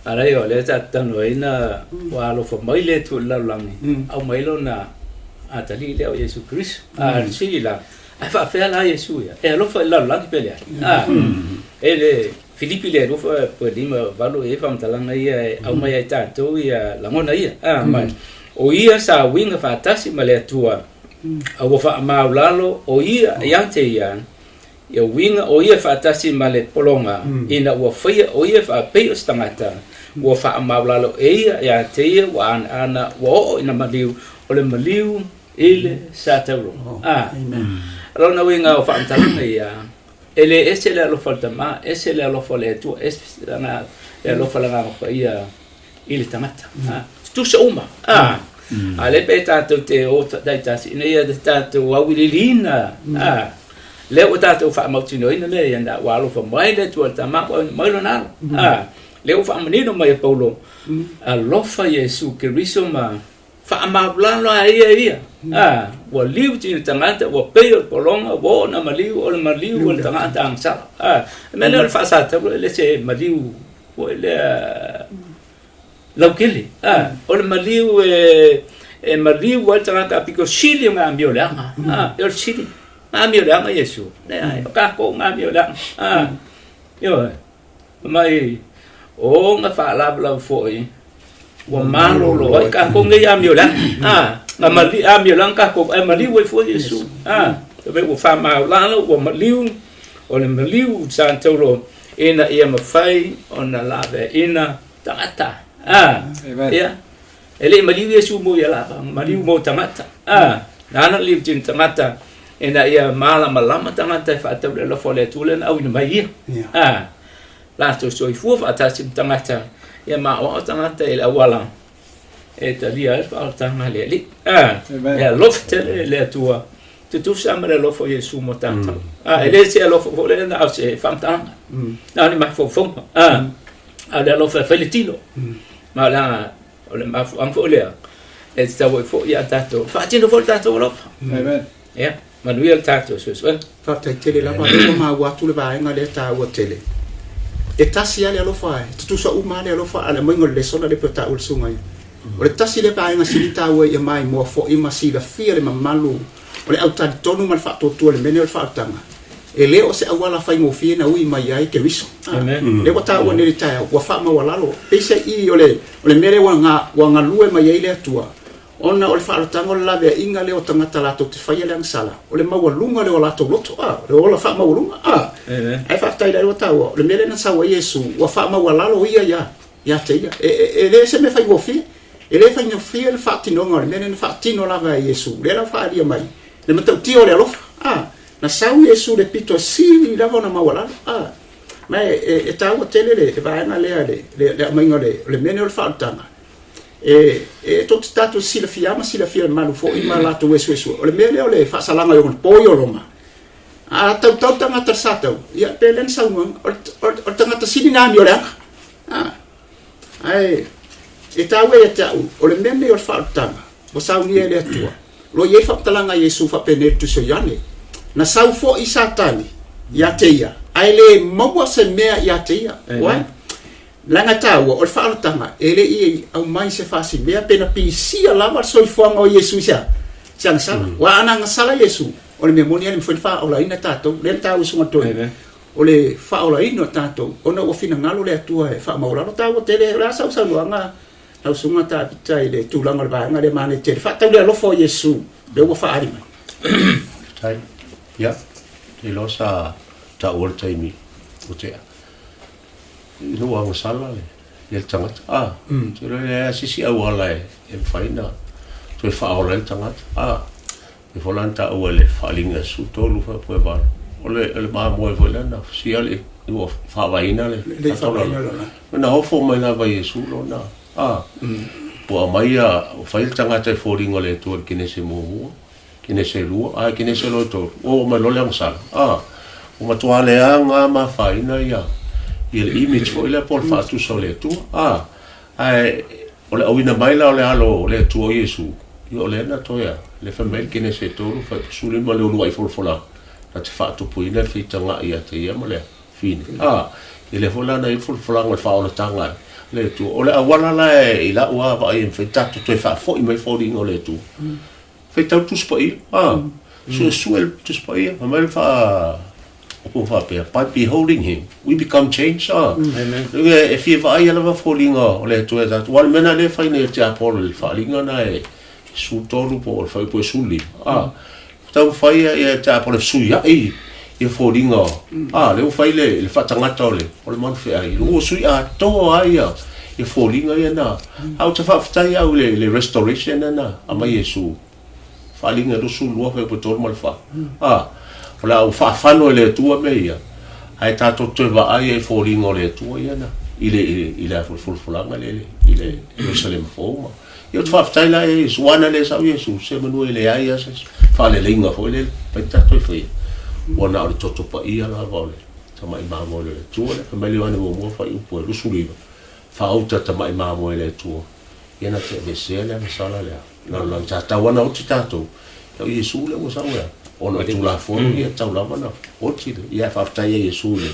Alai o lea tatou talanoaina ua alofa mai le Atua i le lalolagi, aumai lona atalii lea o Iesu Keriso. A o le fesili la, ae faapefea la Iesu ia? E alofa i le lalolagi pe leai? A, e le Filipi le 2 po o 5 8 e i ai faamatalaga ia e aumai ai tatou ia lagona ia. A, ma o ia sa uiga faatasi ma le Atua, a ua faamaulalo o ia ia te ia, Ia uiga o ia faatasi ma le pologa, ina ua faia o ia faapei o se tagata, ua faamaulalo e ia ia te ia ua anaana, ua oo ina maliu, o le maliu i le satauro. A. Lona uiga o faamatalaga ia, e le ese le alofa o le Tama, ese le alofa o le Atua, ese le alofa o le Agaga Paia i le tagata. A. Tutusa uma. A. A lea pe tatou te o taitasi ina ia tatou auiliiliina. A. Lea ua tatou faamautinoaina mea ia, na ua alofa mai le Atua i le Tama, ua auina mai Lona Alo. A. Lea ua faamanino mai e Paulo, alofa Iesu Keriso ma faamaulalo a ia ia. A. Ua liu tino tagata, ua pei o le pologa, ua oo ina maliu, o le maliu o le tagata agasala. A. Le mea lea o le faasatauro, e le se maliu foi lea lautele. A. O le maliu e, e maliu ai le tagata apito sili ona amioleaga. A. E o le sili. Na amioleaga Iesu. Leai, o tatou na amioleaga. A. Ioe. Mai o na faalavelave foi ua malolo ai tatou nei amioleaga. A. Na mali, amioleaga tatou, ae maliu ai foi Iesu. A. Ua faamaulalo, ua maliu, o le maliu sa tauro ina ia mafai ona laveaina tagata. A, ia, e le i maliu Iesu mo ia lava, maliu mo tagata. A, na ana liu tino tagata, ina ia malamalama tagata e faatatau i le alofa o le Atua lea na auina mai ia. A, latou soifua faatasi ma tagata, ia maoao tagata i le auala e talia ai le faaolataga a le Alii. A, e alofa tele le Atua, tutusa ma le alofa o Iesu mo tatou. A, e le se alofa foi lea na o se faamatalaga, na o ni mafaufauga. A, a o le alofa e fai le tino. Ma o le aga, o le mafuaaga foi lea, e tatau ai foi ia tatou, faatino foi le tatou alofa. Amen. Ia, manuia le tatou suesuega. Faafetai tele lava, o lea ua maua atu le vaega lea e taua tele. E tasi lava le alofa, e tutusa uma lava le alofa, a o le aumaiga o le lesona lea pei ona taua e le susuga ia. O le tasi lea vaega sili taua ia maimoa foi ma silafia le mamalu o le au talitonu ma le faatuatua i le mea lenei o le faaolataga, e le o se auala faigofie na ui mai ai Keriso. Lea ua taua nei i le taeao, ua faamaualalo. Peiseai o le mea lea ua galue mai ai le Atua, Ona o le faaolataga o le laveaiga lea o tagata latou te faia le agasala, o le maualuga lea o latou loto, a, o le ola faamaualuga, a. Ae faafetai la ua taua, o le mea lea na sau ai Iesu, ua faamaualalo ia ia, ia te ia. E, e, e le o se mea faigofie. E le faigofie le faatinoga o le mea lea na faatino lava e Iesu. Lea la ua faaalia mai le matautia o le alofa, a. Na sau Iesu i le pito e sili lava ona maualalo, a. Ma e, e, e taua tele le, le vaega lea, le, le, le aumaiga o le, o le mea lea o le faaolataga. E, e tou te tatou silafia ma silafia e malu foi ma latou e suesue. O le mea lea o le faasalaga i ona po i o Roma. A tautau tagata le sa tau, ia pe lea na saunoaga, o le, o le, o le tagata sili na amio leaga. A, ae e taua ia te au, o le mea nei o le faaolataga, ua saunia e le Atua. O lo o i ai faamatalaga a Iesu faapenei i le Tusi o Ioane, Na sau foi Satani ia te ia, ae le maua se mea ia te ia. Why? Leaga e taua, o le faaolataga, e le i aumai se fasimea pe na pisia lava le soifuaga o Iesu i se a? Se agasala. Aua ana agasala Iesu, o le mea moni lava e le mafai ona faaolaina tatou. Lea na taua e Susuga Toeaina, o le faaolaina o tatou, ona ua finagalo le Atua e faamaualalo. Taua tele, o le a sau saunoaga lau Susuga Tavita i le tulaga o le vaega lea manaia tele, faatatau le alofa o Iesu, lea ua faaali mai. Faafetai. Ia, ou te iloa sa taua le taimi ua tea. Ina ua agasala le le tagata, a, te iloa e leai lava se isi auala e mafai ona toe faaola ai le tagata, a. E foi la na taua i le faaaliga e 13 faapea 8, o le o le mamoe foi lea na fusia le ua faavaeina le faataulalalo. Na ofo mai lava e Iesu lona, a, ua aumai ia, ua fai le tagata e foliga o le Atua i le Kenese muamua, Kenese 2, ae Kenese loa e 3, ua oo mai loa le agasala. A, ua matua leaga lava ma afaina ia, ia le image foi lea po o le faatusa o le Atua. A, ae o le auina mai la o le Alo o le Atua o Iesu, ia o lea na toe a, lea fai mai le Kenese 3, 15 le uluai folafolaga, na te faatupuina le feitagai ia te ia ma le Fine. A, ia lea foi la na i ai le folafolaga o le faaolataga a le Atua. O le auala la i lau lava vaai e mafai tatou toe faafoi mai foliga o le Atua. Faitau le Tusi Paia. A, suesue le Tusi Paia. Fai mai le faa upu faapea, by beholding him, we become changed. A, e fia vaaia lava foliga o le Atua ia tatou. Aua o le mea lena lea e fai nei e le tiapolo i le faaaliga lena e 13 po o le fuaiupu e 15. A, taumafai ia tiapolo e fesuiai ia foliga. A, lea ua fai le faatagata o le o le malufeai. Ua sui atoa lava ia ia foliga ia na. Ae ou te faafetai au i le restoration lea na aumai e Iesu. Faaaliga 22 fuaiupu e 3 ma le 4. A, o le a ua faafano e le Atua mea ia, ae tatou toe vaai ai i foliga o le Atua ia na i le i le folafolaga lea i le Ierusalema fou ma Ia ou te faafetai la ia Iesu, aua ana le sau Iesu, semanu e leai lava se faaleleiga foi lele, fai tatou e faia. Ua na o le toto paia lava o le tamai mamoe o le Atua lea. Fai mai le Ioane muamua fuaiupu e 29, Faauta tamai mamoe e le Atua, ia na te aveesea le agasala lea. Lalolagi sa tatau lava ona oti tatou, ia o Iesu lea ua sau e a? Ona o Tulafono ia e tatau lava ona oti le, ia ae faafetai ia Iesu i le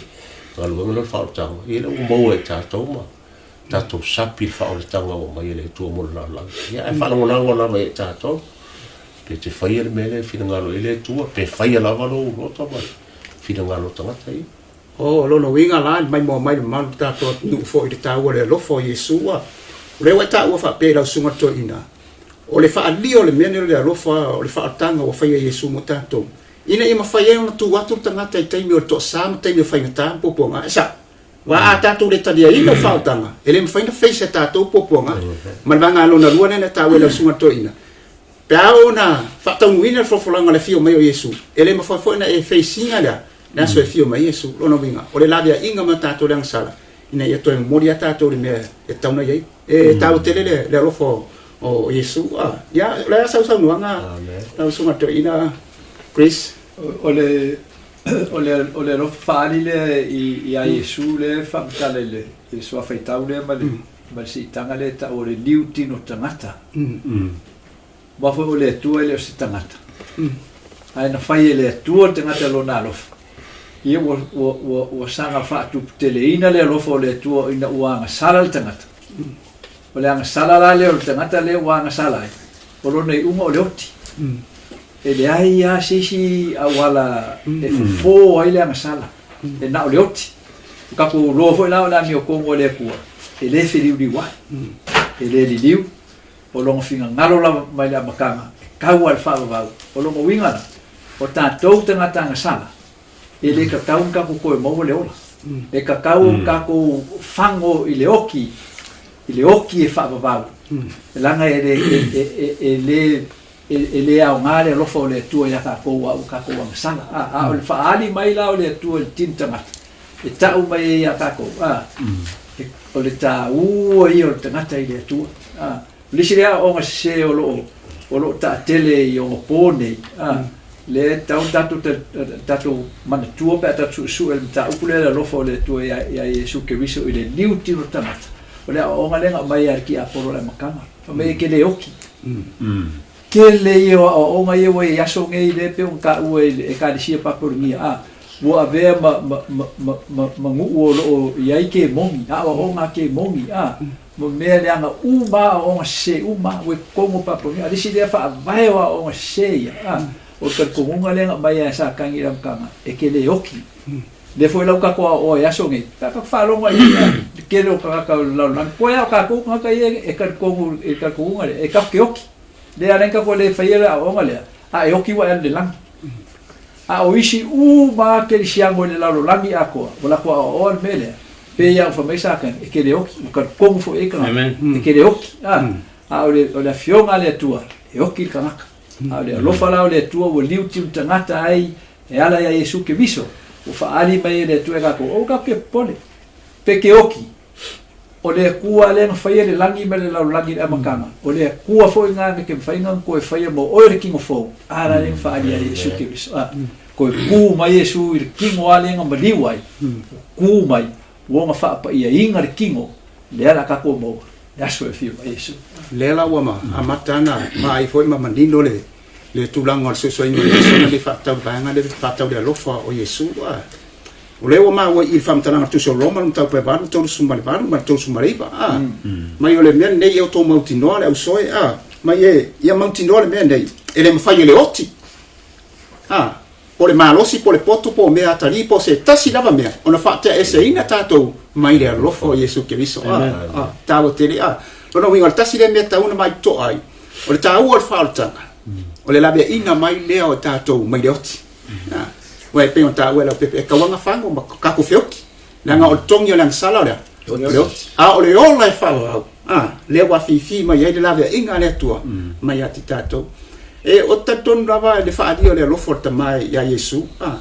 galuega lea o le faaolataga, ia lea ua maua e tatou ma tatou sapi le faaolataga ua aumai e le Atua mo le lalolagi. Ia, ae faalagolago lava ia i tatou, pe te faia le mea lea e finagalo i ai le Atua, pe faia lava lou loto ma finagalo o tagata ia. Oh, o lona uiga la, i le maimoa mai le mamalu o le tatou atunuu foi i le taua o le alofa o Iesu. A o lea ua e taua faapea i lau susuga le toeaina, o le faaalia o le mea lenei o le alofa, o le faaolataga ua faia e Iesu mo tatou, ina ia mafai ai ona tu atu le tagata i taimi o le toasa ma taimi o faigata ma puapuaga. E sao? Aua a tatou le taliaina le faaolataga, e le mafai ona face e tatou puapuaga. Ma le vaega lona lua lea na taua e lau susuga le toeaina, pe a oo ina faataunuuina le folafolaga o le afio mai o Iesu, e le mafai foi ona e face ina lea le aso e afio mai Iesu. Lona uiga, o le laveaiga ma tatou le agasala, ina ia toe momoli lava tatou i le mea e tatau ona i ai. E taua tele le alofa o Iesu. Ia, o le a sau saunoaga lau susuga le toeaina Chris? O le O le, o le alofa faaali lea i, iā Iesu lea e faamatala i le, i le suafaitau lea ma le, ma le siitaga lea e tau o le liu tino tagata. Aua foi o le Atua e le o se tagata. Ae na fai e le Atua le tagata lona alofa. Ia ua, ua, ua, ua saga faatuputeleina le alofa o le Atua ina ua agasala le tagata. O le agasala la lea o le tagata lea ua agasala ai, o lona iuga o le oti. E leai lava se isi auala e fofo ai le agasala, e na o le oti. O tatou iloa foi la o le amiotonu a le Atua, e le feliuliuai, e le liliu. O lona finagalo lava mai le amataga e tau lava i le faavavau. O lona uiga la, o tatou tagata agasala, e le tatau ona tatou toe maua le ola. E tatau ona tatou fago i le oti, i le oti e faavavau, leaga e le, e, e, e le, e le aoga le alofa o le Atua ia tatou a ua tatou agasala. A, a o le faaali mai la o le Atua i le tino tagata, e tau mai ai ia tatou, a, e, o le taua ia o le tagata i le Atua. A, o le isi lea aoaoga sese o lo o, o lo o taatele i ogapo nei, a, lea e tatau ona tatou, tatou manatua pe a tatou suesue i le mataupu lea i le alofa o le Atua ia, ia Iesu Keriso i le liu tino tagata, o le aoaoga lea na aumai e le tiapolo i le amataga. Fai mai e te le oti. Tele ia o aoaoga ia ua i ai aso nei lea e pei ona taua i le Ekalesia Papolonia, a, ua avea ma, ma, ma, ma, ma, ma nuu o lo o i ai kemoni, aoaoga a kemoni, a, ma mea leaga uma a aoaoga sese uma ua i totonu o Papolonia. A o le isi lea faavae o aoaoga sese ia, a, o le talitonuga lea na aumai e Satani i le amataga, e te le oti. Lea foi la ua tatou aoaoa i aso nei, pe a tatou faalogo ai i le tele o tagata o le lalolagi, koe lava o tatou tagata ia e talitonu i le talitonuga lea, e tatou te oti. Lea ala ai ona tatou le faia le aoaoga lea, a e oti ua e alu i le lagi. A o isi uma lava kerisiano i le lalolagi atoa, ua latou aoaoa le mea lea, pei lava ona fai mai Satani, e te le oti, ua talitonu foi i ai tagata, e te le oti. A o le Afioga a le Atua, e oti le tagata. A o le alofa la o le Atua ua liutiu tagata ai e ala iā Iesu Keriso, ua faaali mai e le Atua e kākou, aua tatou te popole, pe te oki, o le Atua lea na faia le lagi ma le lalolagi i le amataga, o le Atua foi lena na te mafai ona toe faia mo oe le tino fou, a la lea na faaali ai Iesu Keriso. A, toe kū mai Iesu i le tino a lea na maliu ai, ua kū mai, ua ona faapaiaina le tino, lea la tatou maua, le aso e afio mai Iesu. Lea la ua amata ona vaai foi ma manino le le tulaga o le suesueina o le lesona lenei faatatau i le vaega lea faatatau i le alofa o Iesu. A o lea ua maua i le faamatalaga tusi o Roma le mataupu e 8, 38 ma le 39, a mai o le mea lenei e outou mautinoa le ausoe, a mai e ia mautinoa le mea lenei e le mafai e le oti, a po o le malosi po o le poto po o mea atalii po o se tasi lava mea ona faateaeseina tatou mai le alofa o Iesu Keriso. A, a, taua tele. A lona uiga o le tasi lea mea tatau ona maitoa ai o le taua o le faaolataga o le laveaiina mai lea o tatou mai le oti. A, ua e pei ona taua e Leaupepe e tauaga fago ma tatou feoti leaga o le togi o le agasala o le a? O le oti. A o le ola e faaauau, a, lea ua afifi mai ai le laveaiga a le Atua mai ia te tatou. E, ou te talitonu lava i le faaalia o le alofa o le Tama ia Iesu, a,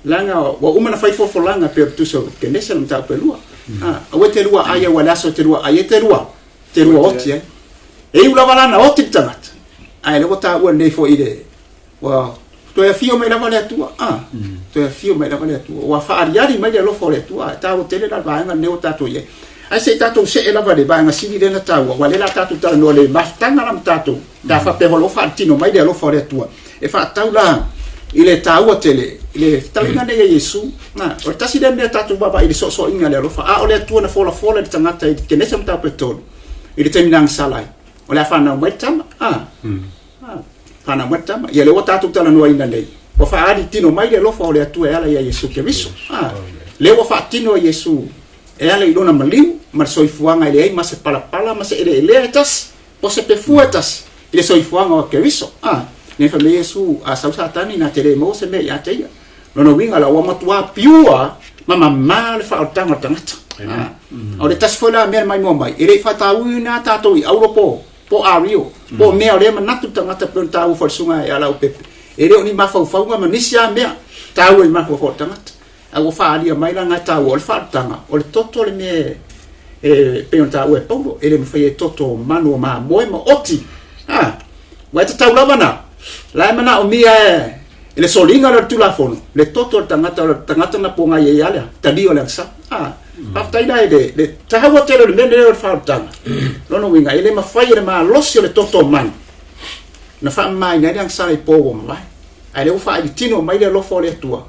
leaga ua uma ona fai folafolaga pei o le tusi o Kenese le mataupu e lua. A, aua e te lua ai aua le aso e te lua ai e te lua, te lua oti ai. E iu lava la na oti le tagata, ae lea ua taua nei foi i le Ua toe afio mai lava le Atua, a, toe afio mai lava le Atua. Ua faaaliali mai le alofa o le Atua, e taua tele la le vaega lenei ua tatou i ai. Ae se i tatou see lava i le vaega sili lea na taua, aua o lea la tatou talanoa i le mafutaga la ma tatou, pe a faapea o lo o faatino mai le alofa o le Atua, e faatatau la i le taua tele i le fetalaiga nei a Iesu. Na, o le tasi lea mea tatou vaavaai i le soosooiga o le alofa, a o le Atua na folafola i le tagata i le Kenesa mataupu e 3, i le taimi na agasala ai, o le a fanau mai le tama, a, Fanau mai le tama. Ia lea ua tatou talanoaina nei, ua faaali tino mai le alofa o le Atua e ala ia Iesu Keriso. Ah, lea ua faatino e Iesu e ala i lona maliu ma le soifuaga e leai ma se palapala ma se eleelea e tasi, po se pefua e tasi i le soifuaga o Keriso. Ah, nei fai mai Iesu, a sau Satani na te le maua se mea ia te ia. Lona uiga la ua matuā piua ma mamā le faaolataga o le tagata. Ah, o le tasi foi la mea na maimoa mai, e le i faatauina tatou i auro po po ario, po o mea o lea manatu le tagata pei ona taua foi le susuga ia Leaupepe, e le o ni mafaufauga ma nisi lava mea taua i mafaufau o le tagata. Ae ua faaalia mai la na taua o le faalutaga, o le toto le mea e pei ona taua e Paulo, e le mafai e toto o manu o mamoe ma oti. A, ua e tatau lava na, la e manaomia e, e le soliga lea o le Tulafono, le toto o le tagata, o le tagata na pogai ai lea, talia o le agasala. A, faafetai la i le, le taua tele o le mea lenei o le faaolataga. Lona uiga, e le mafai e le malosi o le toto o manu na faamamaina ai le agasala i po ua mavae. Ae lea ua faailitino mai le alofa o le Atua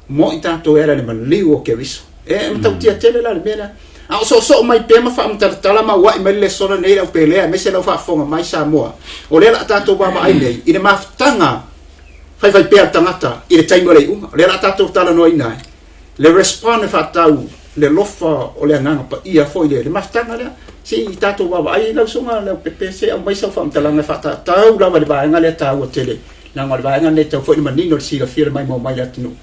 mo i tatou e ala i le maliu o Keriso. E matautia tele la le mea lea. A o soosoo mai pea ma faamatalatala ma ua'i mai le lesona nei le aupelea, aemaise lau faafofoga mai Samoa, o lea la a tatou vaavaai nei i le mafutaga faifaipea a le tagata i le taimi o le iuga. O lea la a tatou talanoaina ai le respond e faatatau le alofa o le Agaga Paia foi le mafutaga lea. Se i tatou vaavaai lau Susuga Leaupepe, se i aumai sau faamatalaga e faatatau lava i le vaega lea taua tele, leaga o le vaega lenei e tatau foi ona manino i le silafia le maimoa mai le atunuu.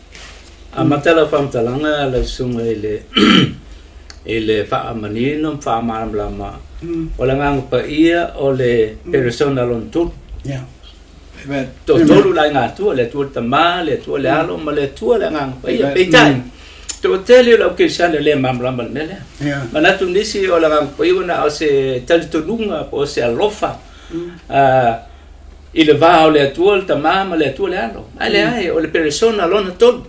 Amata lau faamatalaga lau Susuga i le i le faamanino ma faamalamalama o le Agaga Paia o le peresona lona tolu. Yeah. Amen. Toatolu le Aiga Atua, le Atua le Tama, le Atua le Alo ma le Atua le Agaga Paia. Peitai, toatele o le au kerisiano e le malamalama i le mea lea. Yeah. Manatu nisi o le Agaga Paia ua na o se talitonuga po o se alofa i le va o le Atua le Tama ma le Atua le Alo. Ae leai, o le peresona lona tolu.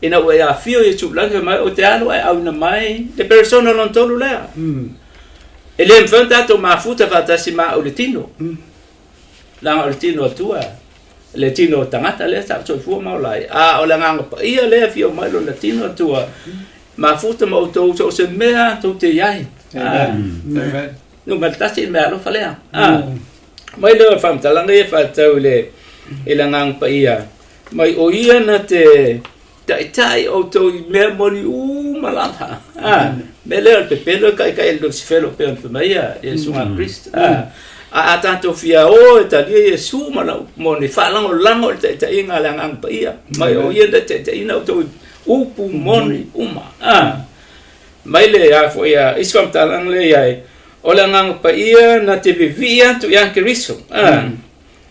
Ina ua e afio Iesu i le lagi, fai mai, ou te alu ae auina mai le peresona lona tolu lea. E le mafai ona tatou mafuta faatasi ma au i le tino. Leaga o le tino Atua, le tino tagata lea sa soifua ma ola ai. A o le Agaga Paia lea e afio mai lona tino Atua, mafuta ma outou so o se mea tou te i ai. Amen. Numera tasi le mea alofa lea. Mai lea o le faamatalaga ia faatatau i le i le Agaga Paia, mai o ia na te taitai outou i mea moni uma lava. Mea lea o le pepelo e kaikai e le Lusifelo pei ona fai mai ia Iesu a Kristo. A a tatou fia o e talia Iesu ma lau moni faalagolago i le taitaiga a le Agaga Paia, mai o ia na taitaiina outou i upu moni uma. Mai le a foi a isi faamatalaga lea i ai, o le Agaga Paia na te vivii atu ia Keriso.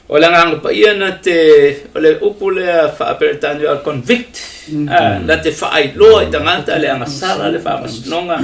O le Agaga Paia na te, o le upu lea faa-Peretania o le convict, na te faailoa i tagata le agasala, le faamasinoga,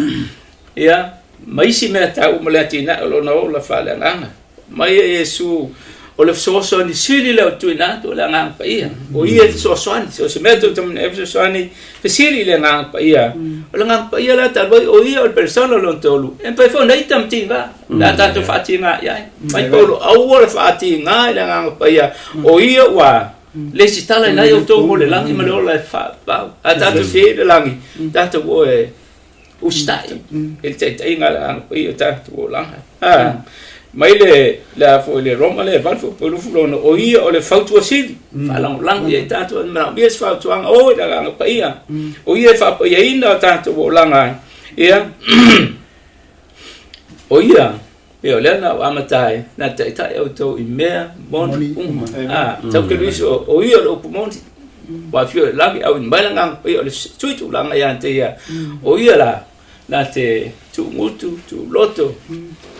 ia, ma isi mea taua mo le atinae o lona ola faaleagaga. Mai e Iesu, o le fesoasoani sili lea o tuuina atu o le Agaga Paia. O ia e fesoasoani, so o se mea tou te manaia e fesoasoani, fesili i le Agaga Paia. O le Agaga Paia la talu ai, o ia o le persona lona tolu, e mafai foi ona ita ma tiga. Le a tatou faatiga i ai. Mai Paulo, aua le faatiga i le Agaga Paia, o ia ua lesitala i nai outou mo le lagi ma le ola e faavavau. A tatou fia i le lagi, tatou o e usitai i le taitaiga a le Agaga Paia o tatou olaga. Mai le le a foi le Roma le valu foi lufu lona, o ia o le fautua sili, faalagolago i ai tatou, e manaomia se fautuaga, o i le Agaga Paia, o ia e faapaiaina o tatou olaga ai. Ia, O ia, pei o lea na ou amata ai, na taitai outou i mea moni uma. A, tau Keriso, o ia o le upu moni. Ua afio i le lagi, auina mai le Agaga Paia o le sui tulaga ia te ia. O ia la, na te tuugutu, tuuloto,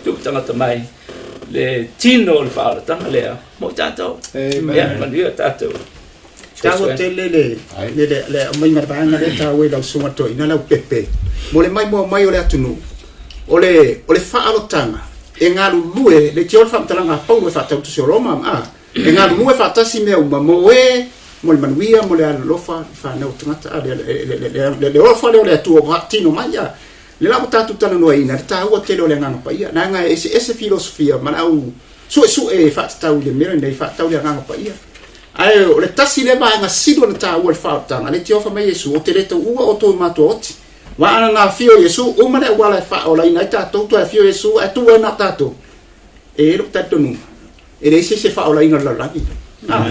tuutagata mai le tino o le faaolataga lea mo i tatou. Ia, manuia tatou. Taua tele le, le, le, le aumaiga o le vaega lea taua i lau susuga toeaina Leaupepe mo le maimoa mai o le atunuu. O le, o le faaalotaga e galulue, le tio le faamatalaga a Paulo e faatatau tusi o Roma, a, e galulue faatasi mea uma mo e, mo le manuia, mo le alolofa i fanau o tagata, a, le, le, le, le, le, le, le alofa lea o le Atua ua faatino mai, a. Le la ua tatou talanoaina le taua tele o le Agaga Paia, leaga e eseese filosofia ma le au suesue e faatatau i le mea lenei, faatatau i le Agaga Paia. Ae o le tasi lea vaega sili ona taua i le faaolataga, le tiofa mai Iesu, ou te le tauua outou i matuaoti. Aua ana na afio Iesu, uma le auala e faaolaina ai tatou, toe afio Iesu ae tuu ai na o tatou. E i ai lou talitonuga, e leai se isi e faaolaina o le lalolagi. Ah.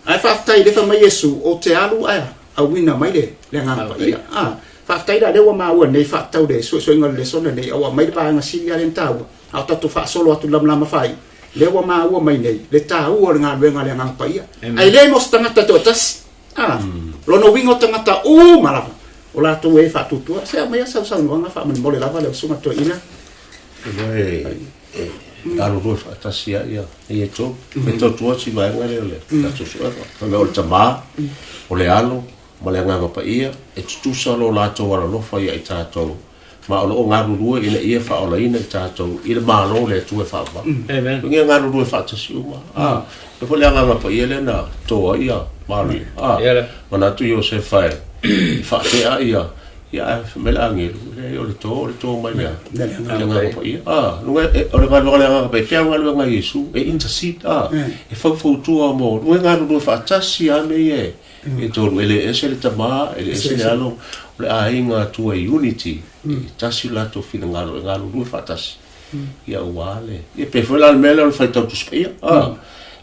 Ae faafetai le fai mai Iesu, ou te alu ae auina mai le, le Agaga Paia. Ah. Faafetai la lea ua maua nei faatatau le suesuega o le lesona nei, a ua aumai le vaega sili lea na taua, a o tatou faasolo atu i le lamalama fai, lea ua maua mai nei le taua o le galuega a le Agaga Paia. Ae le mo se tagata e toatasi. A, lona uiga o tagata uma lava, o latou e faatuatua. Se aumaia sau saunoaga faamolemole lava lau susuga toeaina. Iloa e e galulue faatasi ai ia ia e tolu. E tautua si vaega lea o le tatou suega. Fai mai o le Tama, o le Alo ma le Agaga Paia, e tutusa lo latou alolofa ia i tatou ma o lo o galulue ina ia faaolaina i tatou i le Malo o le Atua e faavavau. Amen. Uiga e galulue faatasi uma. A, e foi le Agaga Paia lea na to ai ia Maria. A, manatu Iosefa e faatea ia ia ae fai mai le agelu, leai o le to, o le to mai le le Agaga Paia. A, luga o le galuega a le Agaga Paia, pei lava galuega a Iesu, e intercede, a, e faufautua mo, luga e galulue faatasi lava mea ia e E tolu, e le ese le Tama, e le ese le Alo, o le aiga Atua i unity, e tasi lo latou finagalo e galulue faatasi. Ia aua le... Ia pei foi la le mea lea o le faitau Tusi Paia. A,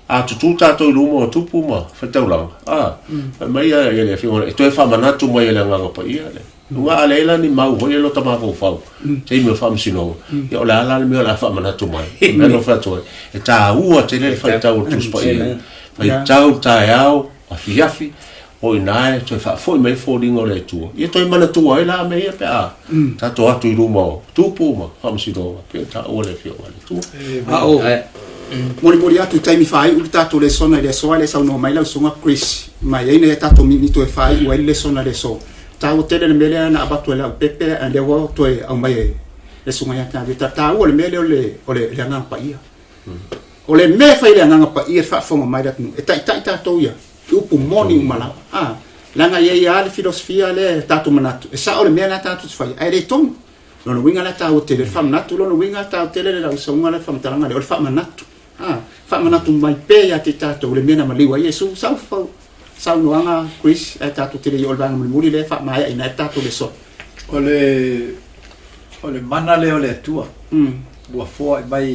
a tutū tātou i luma o tupu ma faitaulaga, a, fai mai ia le Afioga, e toe faamanatu mai e le Agaga Paia le. Aua a leai la ni mau foi lea i lota mafaufau i taimi o le faamasinoga, ia o le a la le mea o le a faamanatu mai? O le mea lea ou fai atu ai, e taua tele le faitau o le Tusi Paia. Faitau i le taeao, afiafi, o i ina e toe faafoi mai ai foliga o le Atua. Ia toe manatua ai la mea ia pe a tatou o atu i luma o tupu ma faamasinoga, pei ona taua le Afioga a le Atua. A o molimoli atu i taimi faaiu le tatou lesona i le aso a le saunoa mai lau susuga Chris ma e i ai nai a tatou minute e faaiu ai le lesona i le aso. Taua tele le mea lea na avatu e Leaupepe a lea ua toe aumai e le susuga ia Tavita. Taua le mea lea o le o le Agaga Paia. O le mea e fai e le Agaga Paia i le faafofoga mai le atunuu, e taitai tatou ia i upu moni uma lava. A, leaga e i ai lava le filosofia lea e tatou manatu, e sao le mea la tatou te faia, ae le tonu. Lona uiga la e taua tele le faamanatu, lona uiga e taua tele le lausuga le faamatalaga lea, o le faamanatu. A, faamanatu mai pea ia te tatou le mea na maliu ai Iesu. Sau fau saunoaga Chris, ae tatou te le i oo i le vaega mulimuli lea e faamaeaina ai le tatou lesona. O le, o le mana lea o le Atua ua foai mai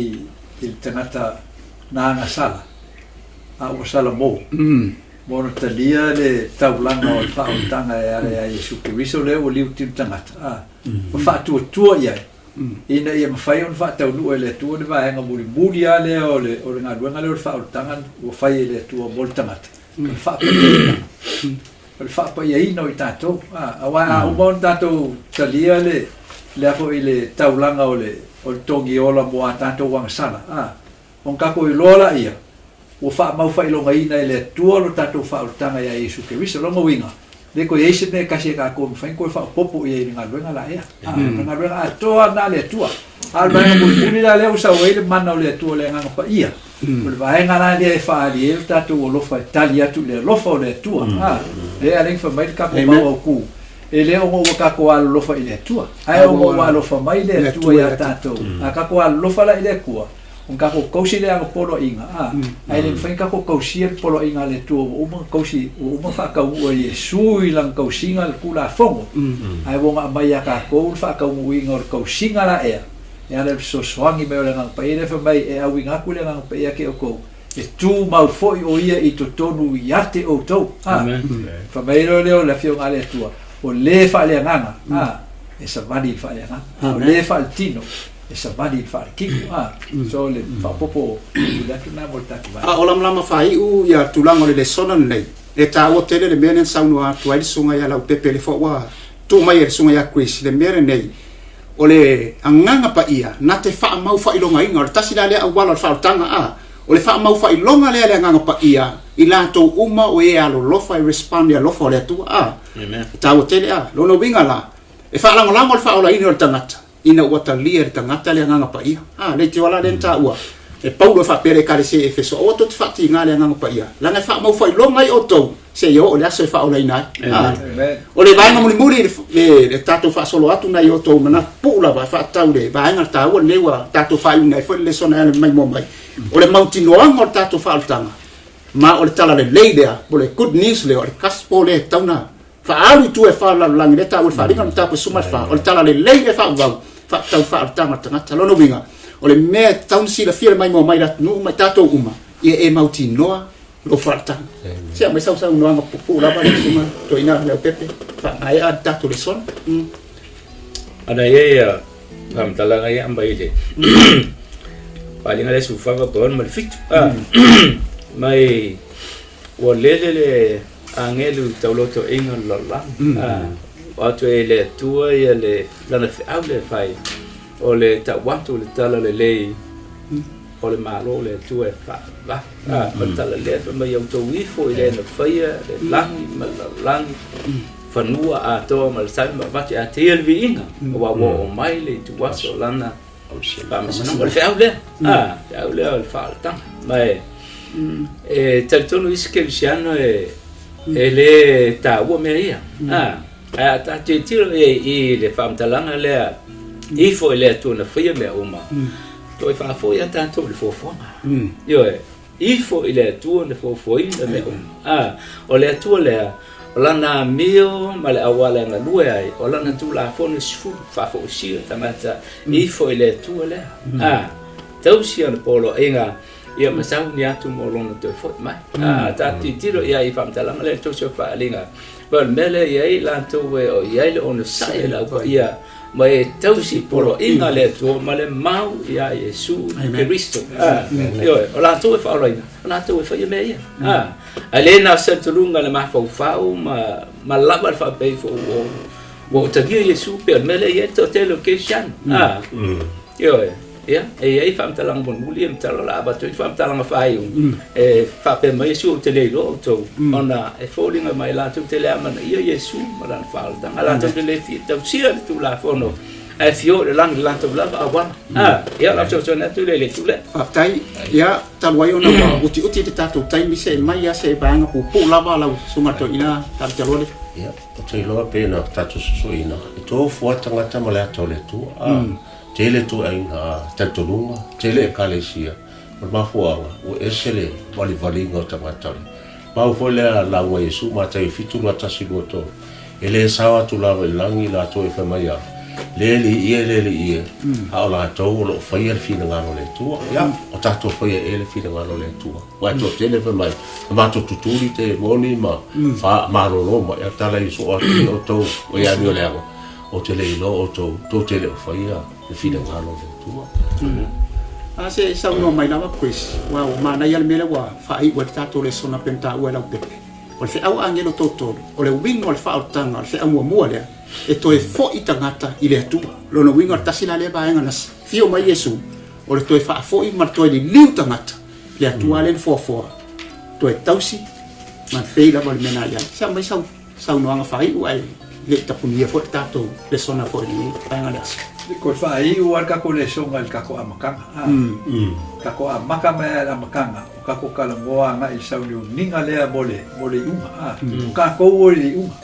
i le tagata na agasala, a ua salamo, ma ona talia le taulaga o le faaolataga e ala ia Iesu Keriso lea ua liutiu le tagata, a, ma faatuatua i ai, ina ia mafai ona faataunuu e le Atua le vaega mulimuli lava lea o le, o le galuega lea o le faaolataga ua fai e le Atua mo le tagata, o le faapaiaina. O le faapaiaina o i tatou. A, aua a uma ona tatou talia le, lea foi le taulaga o le, o le togi ola mo a tatou agasala, a, ona tatou iloa laia, ua faamau faailogaina e le Atua lo tatou faaolataga ia Iesu Keriso. Lona uiga, le toe i ai se mea e tasi e tatou e mafai ona toe faaopoopo i ai i le galuega la ea. A, o le galuega atoa lena a le Atua. A o le vaega mulimuli la lea ua sau ai le mana o le Atua o le Agaga Paia, o le vaega la lea e faaali ai lo tatou alofa e tali atu i le alofa o le Atua. A, lea e ala ai ona fai mai le tatou mau autu, e le ona ua tatou alolofa i le Atua, ae ona ua alofa mai le Atua ia tatou. A tatou alolofa la i le Atua, Ona tatou tausi lea o poloaiga, a, ae le mafai ona tatou tausia le poloaiga a le Atua ua uma ona tausi, ua uma ona faataunuu e Iesu i lana tausiga le Tulafono, ae ua ona aumai ia tatou le faataunuuina o le tausiga la ea, e ala i le fesoasoani mai o le Agaga Paia lea fai mai e auina atu le Agaga Paia ia te outou, e tumau foi o Ia i totonu ia te outou. A, fai mai loa lea o le Afioga a le Atua, o le faaleagaga, a, e savali i le faaleagaga, o le faaletino, e savali i le faaletino a so le faaopoopo mulimuli atu lena mo le tatou vaega. A o lamalama faaiu ia tulaga o le lesona lenei, e taua tele le mea lea na saunoa atu ai le susuga ia Leaupepe lea foi ua tuu mai e le susuga ia Chris le mea lenei o le agaga paia na te faamau faailogaina o le tasi la lea auala o le faaolataga a o le faamau faailoga lea le agaga paia i latou uma o e alolofa e respond i alofa o le Atua a e taua tele a lona uiga la e faalagolago le faaolaina o le tagata ina ua talia e le tagata le Agaga Paia. A, leitioa la lea na taua e Paulo e faapea i le Ekalesia i Efeso, Aua tou te faatiga le Agaga Paia, leaga e faamaufailoma ai outou seia oo i le aso e faaolaina ai. A, o le vaega mulimuli le, le tatou faasolo atu nai outou manatu puu lava e faatatau le vaega taua lenei ua tatou faaiuina ai foi le lesona e ala mai mua mai. O le mautinoaga o le tatou faaolataga, ma o le tala lelei lea, o le good news lea, o le gospel lea e tatau ona Faaalu i tua e fa o le lalolagi, lea e taua i le faaaliga o le mataupu e 14, o le tala lelei lea faavavau, faatatau i le faaolataga o le tagata. Lona uiga, o le mea e tatau ona silafia le maimoa mai le atunuu ma i tatou uma, ia e mautinoa lou faaolataga. Se aumai sau saunoaga pupuu lava lau susuga Toeaina Leaupepe, faamaea le tatou lesona. Ana ia ia faamatalaga ia aumai i le faaaliga lea 14 pe 6 ma le 7. Mai Ua lele le agelu i taulotoiga o le lalolagi. Ua atu e le Atua ia le lana feau lea e fai, o le tau atu o le tala lelei o le Malo o le Atua e faavave. O le tala lea fai mai, ia outou ifo i le na faia le lagi ma le lalolagi, fanua atoa ma le sami ma avatu ia te ia le viiga, aua ua oo mai le ituaso o lana Faamasinoga. O le feau lea, feau lea o le faaolataga. Ma e talitonu isi kerisiano e le taua mea ia. Ae a tatou tilotilo i ai i le faamatalaga lea, ifo i le Atua na faia mea uma, toe faafoi lava tatou i le fuafuaga. Ioe. Ifo i le Atua na fuafuaina mea uma. O le Atua lea, o lana amio ma le auala e galue ai, o lana Tulafono e 10, faafoisia tagata, ifo i le Atua lea. Tausi ana poloaiga. Ia ma sauni atu mo lona toe fo'i mai. A tatou tilotilo i ai i faamatalaga lea i le Tosi o Faaaliga, ma o le mea lea e i ai latou e o i ai le onosai a le Au Paia ma e tausi poloaiga a le Atua ma le mau iā Iesu Keriso. Ioe, o latou e faaolaina, o latou e faia mea ia. Ae le na o se talitonuga i le mafaufau ma ma lava le faapea ifo ua ua ou talia Iesu pei o le mea lea e i ai le toatele o kerisiano. Ioe. Ia, e i ai faamatalaga mulimuli ia masalo o le a avatu ai le faamatalaga faaiu, e faapea mai Iesu ou te le iloa outou, ona e foliga mai latou te le amanaia Iesu ma lana faaolataga, latou te le fia tausia le Tulafono, ae fia o i le lagi i le latou lava auala. Ia, o lau fesoasoani atu lea i le itu lea. Faafetai. Ia, talu ai ona ua utiuti le tatou taimi, see mai lava se vaega puupuu lava lau Susuga i le Toeaina Talataloa. Ia, ou te iloa pei ona tatou sosoina, e tofu lava tagata ma le ata o le Atua. Tele ituaiga talitonuga, tele ekalesia, o le mafuaaga ua ese le valivaliga o tagata o le mau foi lea lauga Iesu Mataio 7 2 1 2 3 e le sao atu lava i le lagi latou e fai mai a le alii e le alii e a o latou o lo o faia le finagalo o le Atua. Ia o tatou faia ea le finagalo o le Atua aua e toatele fai mai na matou tutuli te moni ma fa malolo mai a tala Iesu o atu ia outou o ia amioleaga Ou te le iloa outou, tou te le o faia le finagalo o le Atua. A se saunoa mai lava Chris, aua ua manaia le mea lea ua faaiu ai le tatou lesona pei ona taua e Laupepe. O le feau a agelo totolu, o le uiga o le faaolataga, o le feau muamua lea, e toe foi tagata i le Atua. O lona uiga o le tasi la lea vaega na afio mai Iesu, o le toe faafoi ma le toe liliu tagata i le Atua lea na foafoa, toe tausi ma pei lava o le mea na i ai. Se aumai sau saunoaga faaiu ae le i tapunia foi le tatou lesona foi i lenei vaega o le aso. Ko le faaiu lava le tatou lesona i le tatou amataga. A tatou amata mai lava i le amataga, o tatou talanoa agai i le sauniuniga lea mo le mo le iuga. A o tatou o i le iuga.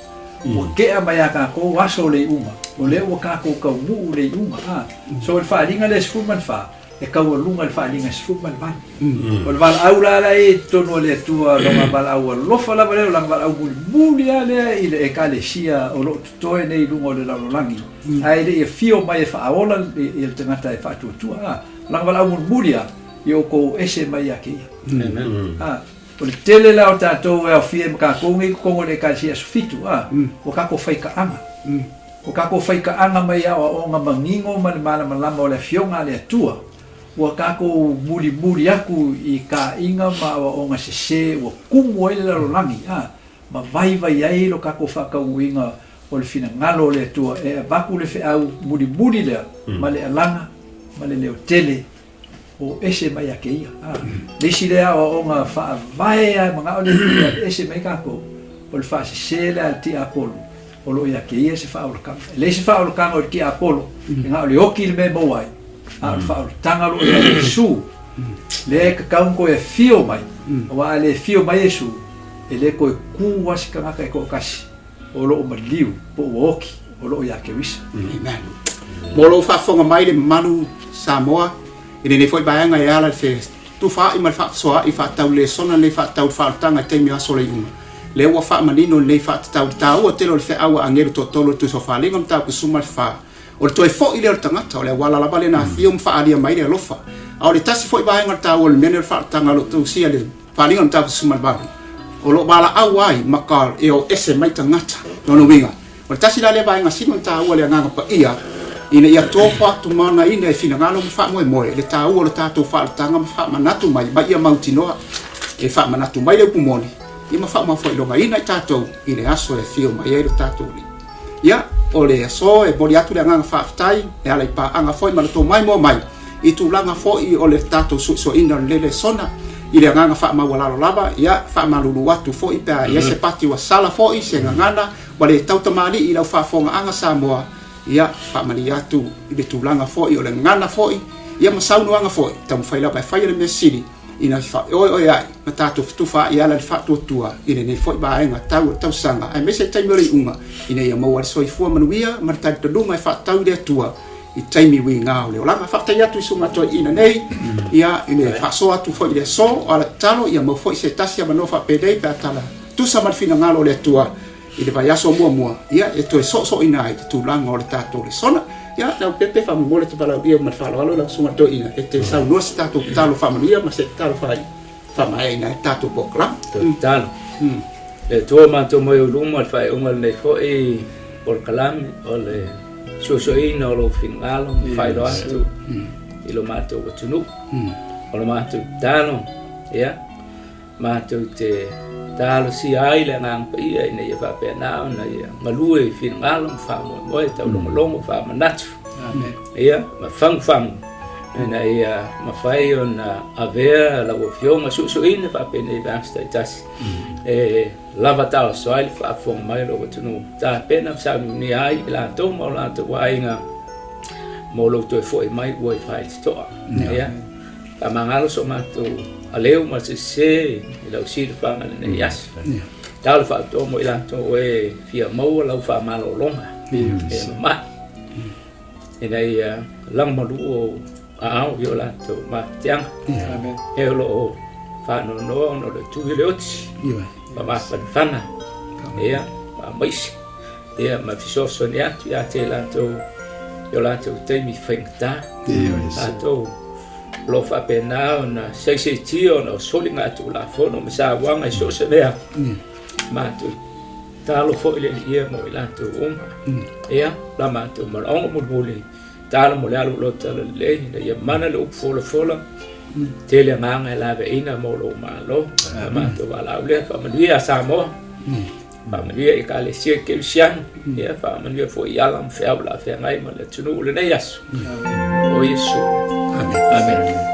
Ua tea mai ia tatou aso o le iuga, o lea ua tatou taunuu i le iuga. A so o le faaaliga lea e 14, e taualuga i le faaaliga 18. O le valaau la la e i totonu o le Atua, lona valaau alofa lava lea, o lana valaau mulimuli lava lea i le Ekalesia o lo o totoe nei i luga o le lalolagi, ae le i afio mai e faaola le tagata e faatuatua. A, o lana valaau mulimuli lava, ia outou ese mai ia te ia. A, o le tele la o tatou e aofia ai ma tatou nei i totonu o le Ekalesia Aso Fitu, a, ua tatou faitaaga. Ua tatou faitaaga mai aoaoga manino ma le malamalama o le Afioga a le Atua, ua tatou mulimuli atu i taaiga ma aoaoga sese ua tumu ai le lalolagi, a, ma vaivai ai lo tatou faataunuuina o le finagalo o le Atua e avatu le feau mulimuli lea ma le alaga ma le leotele o ese mai ia te ia. A, le isi lea aoaoga faavae lava e manao le Alii e aveese mai tatou, o le faasese lea a le tiapolo, o lo o ia te ia se faaolataga. E leai se faaolataga o le tiapolo, e na o le oki le mea e maua ai, a o le faaolataga o lo o ia Iesu, lea e tatau ona toe afio mai, aua a le afio mai Iesu, e le toe ku lava se tagata e toatasi o lo o maliu po ua oki o lo o ia Keriso. Amen. Mo lou faafofoga mai le mamalu Samoa, i lenei foi vaega e ala i le fetufaai ma le faafesoaai faatatau i le lesona lenei faatatau i le faaolataga i taimi o aso o le iuga. Lea ua faamanino lenei faatatau i le taua tele o le feau a agelu toatolu o le Tusi o Faaaliga mataupu 14. O le toe foi lea o le tagata, o le auala lava lea na afio ma faaalia mai le alofa. A o le tasi foi vaega o le taua o le mea lenei o le faaolataga o lo o tausia i le Faaaliga mataupu 18, o lo o valaau ai ma ka e o ese mai tagata. Lona uiga, o le tasi la lea vaega sili ona taua le Agaga Paia, ina ia tofa tumanaina e finagalo ma faamoemoe le taua o le tatou faaolataga ma faamanatu mai ma ia mautinoa e faamanatu mai le upu moni, ia ma faamaofoilogaina i tatou i le aso e afio mai ai lo tatou Alii. Ia, o le aso e momoli atu le agaga faafetai e ala i paaga foi ma le tou maimoa mai i tulaga foi o le tatou suesueina o le lesona i le agaga faamaualalo lava, ia, faamalulu atu foi pe a i ai se pati ua sala foi se gagana ua le tautamalii i lau faafofogaaga Samoa, ia, faamalie atu i le tulaga foi o le gagana foi, ia ma saunoaga foi, taumafai lava e faia le mea sili ina faaoeoeai ma tatou fetufaai e ala i le faatuatua i lenei foi vaega tau o le tausaga aemaise le taimi o le iuga ina ia maua le soifua manuia ma le talitonuga e faatatau i le Atua i taimi uiga o le olaga. Faafetai atu i susuga toeaiina nei ia i le faasoa atu foi i le aso o ala tatalo ia maua foi se tasi avanoa faapenei pe a tala tusa ma le finagalo o le Atua i le vaiaso muamua ia e toe soosooina ai le tulaga o le tatou lesona. Ia, Leaupepe, faamolemole e te valaaulia ma le faaaloalo lau Susuga i le Toeaina e te saunoa se tatou tatalo faamanuia ma se tatalo faamaeaina ai le tatou polokalame. Tatalo. Le Atua matou moe i luma i le faaiuga o lenei foi polokalame o le suesueina o lou finagalo ma faailoa atu i lo matou atunuu. O le matou tatalo, ia, matou te talosia ai le Agaga Paia ina ia faapena ona ia galue i finagalo ma faamoemoe, taulogologo, faamanatu, ia, ma fagufagu ina ia mafai ona avea lau Afioga suesueina faapenei vaega taitasi e lava taoso ai le faafofoga mai o lou atunuu, tapena ma sauniunia ai i latou ma o latou aiga mo lou toe foi mai ua i faitotoa. Ia, faamagalo so matou aleu ma se sese i lau silafaga i lenei aso. Talo faatoa mo i latou e fia maua lau faamalologa e mamai, ina ia lagomalu ou aao i o latou mafatiaga. E o lo o faanoanoa ona o le tui o le oti, ma mafanafana, ia, faamaise, ia, ma fesoasoani atu ia te latou i o latou taimi faigata. Latou o lo o faapena ona saisaitia ona o soligatulafono ma sauaga i so o se mea. Matou talo foi i le Alii mo i latou uma. Ia, la matou manaoga mulimuli, talo mo le alo o lou talalelei, ina ia mana le upu folafola, tele agaga e laveaiina mo lou Malo. La matou valaau lea, faamanuia ia Samoa, faamanuia i Ekalesia Kerisiano, ia faamanuia foi i ala ma feau o le a feagai ma le atunuu i lenei aso. O Iesu. Amen. Amen.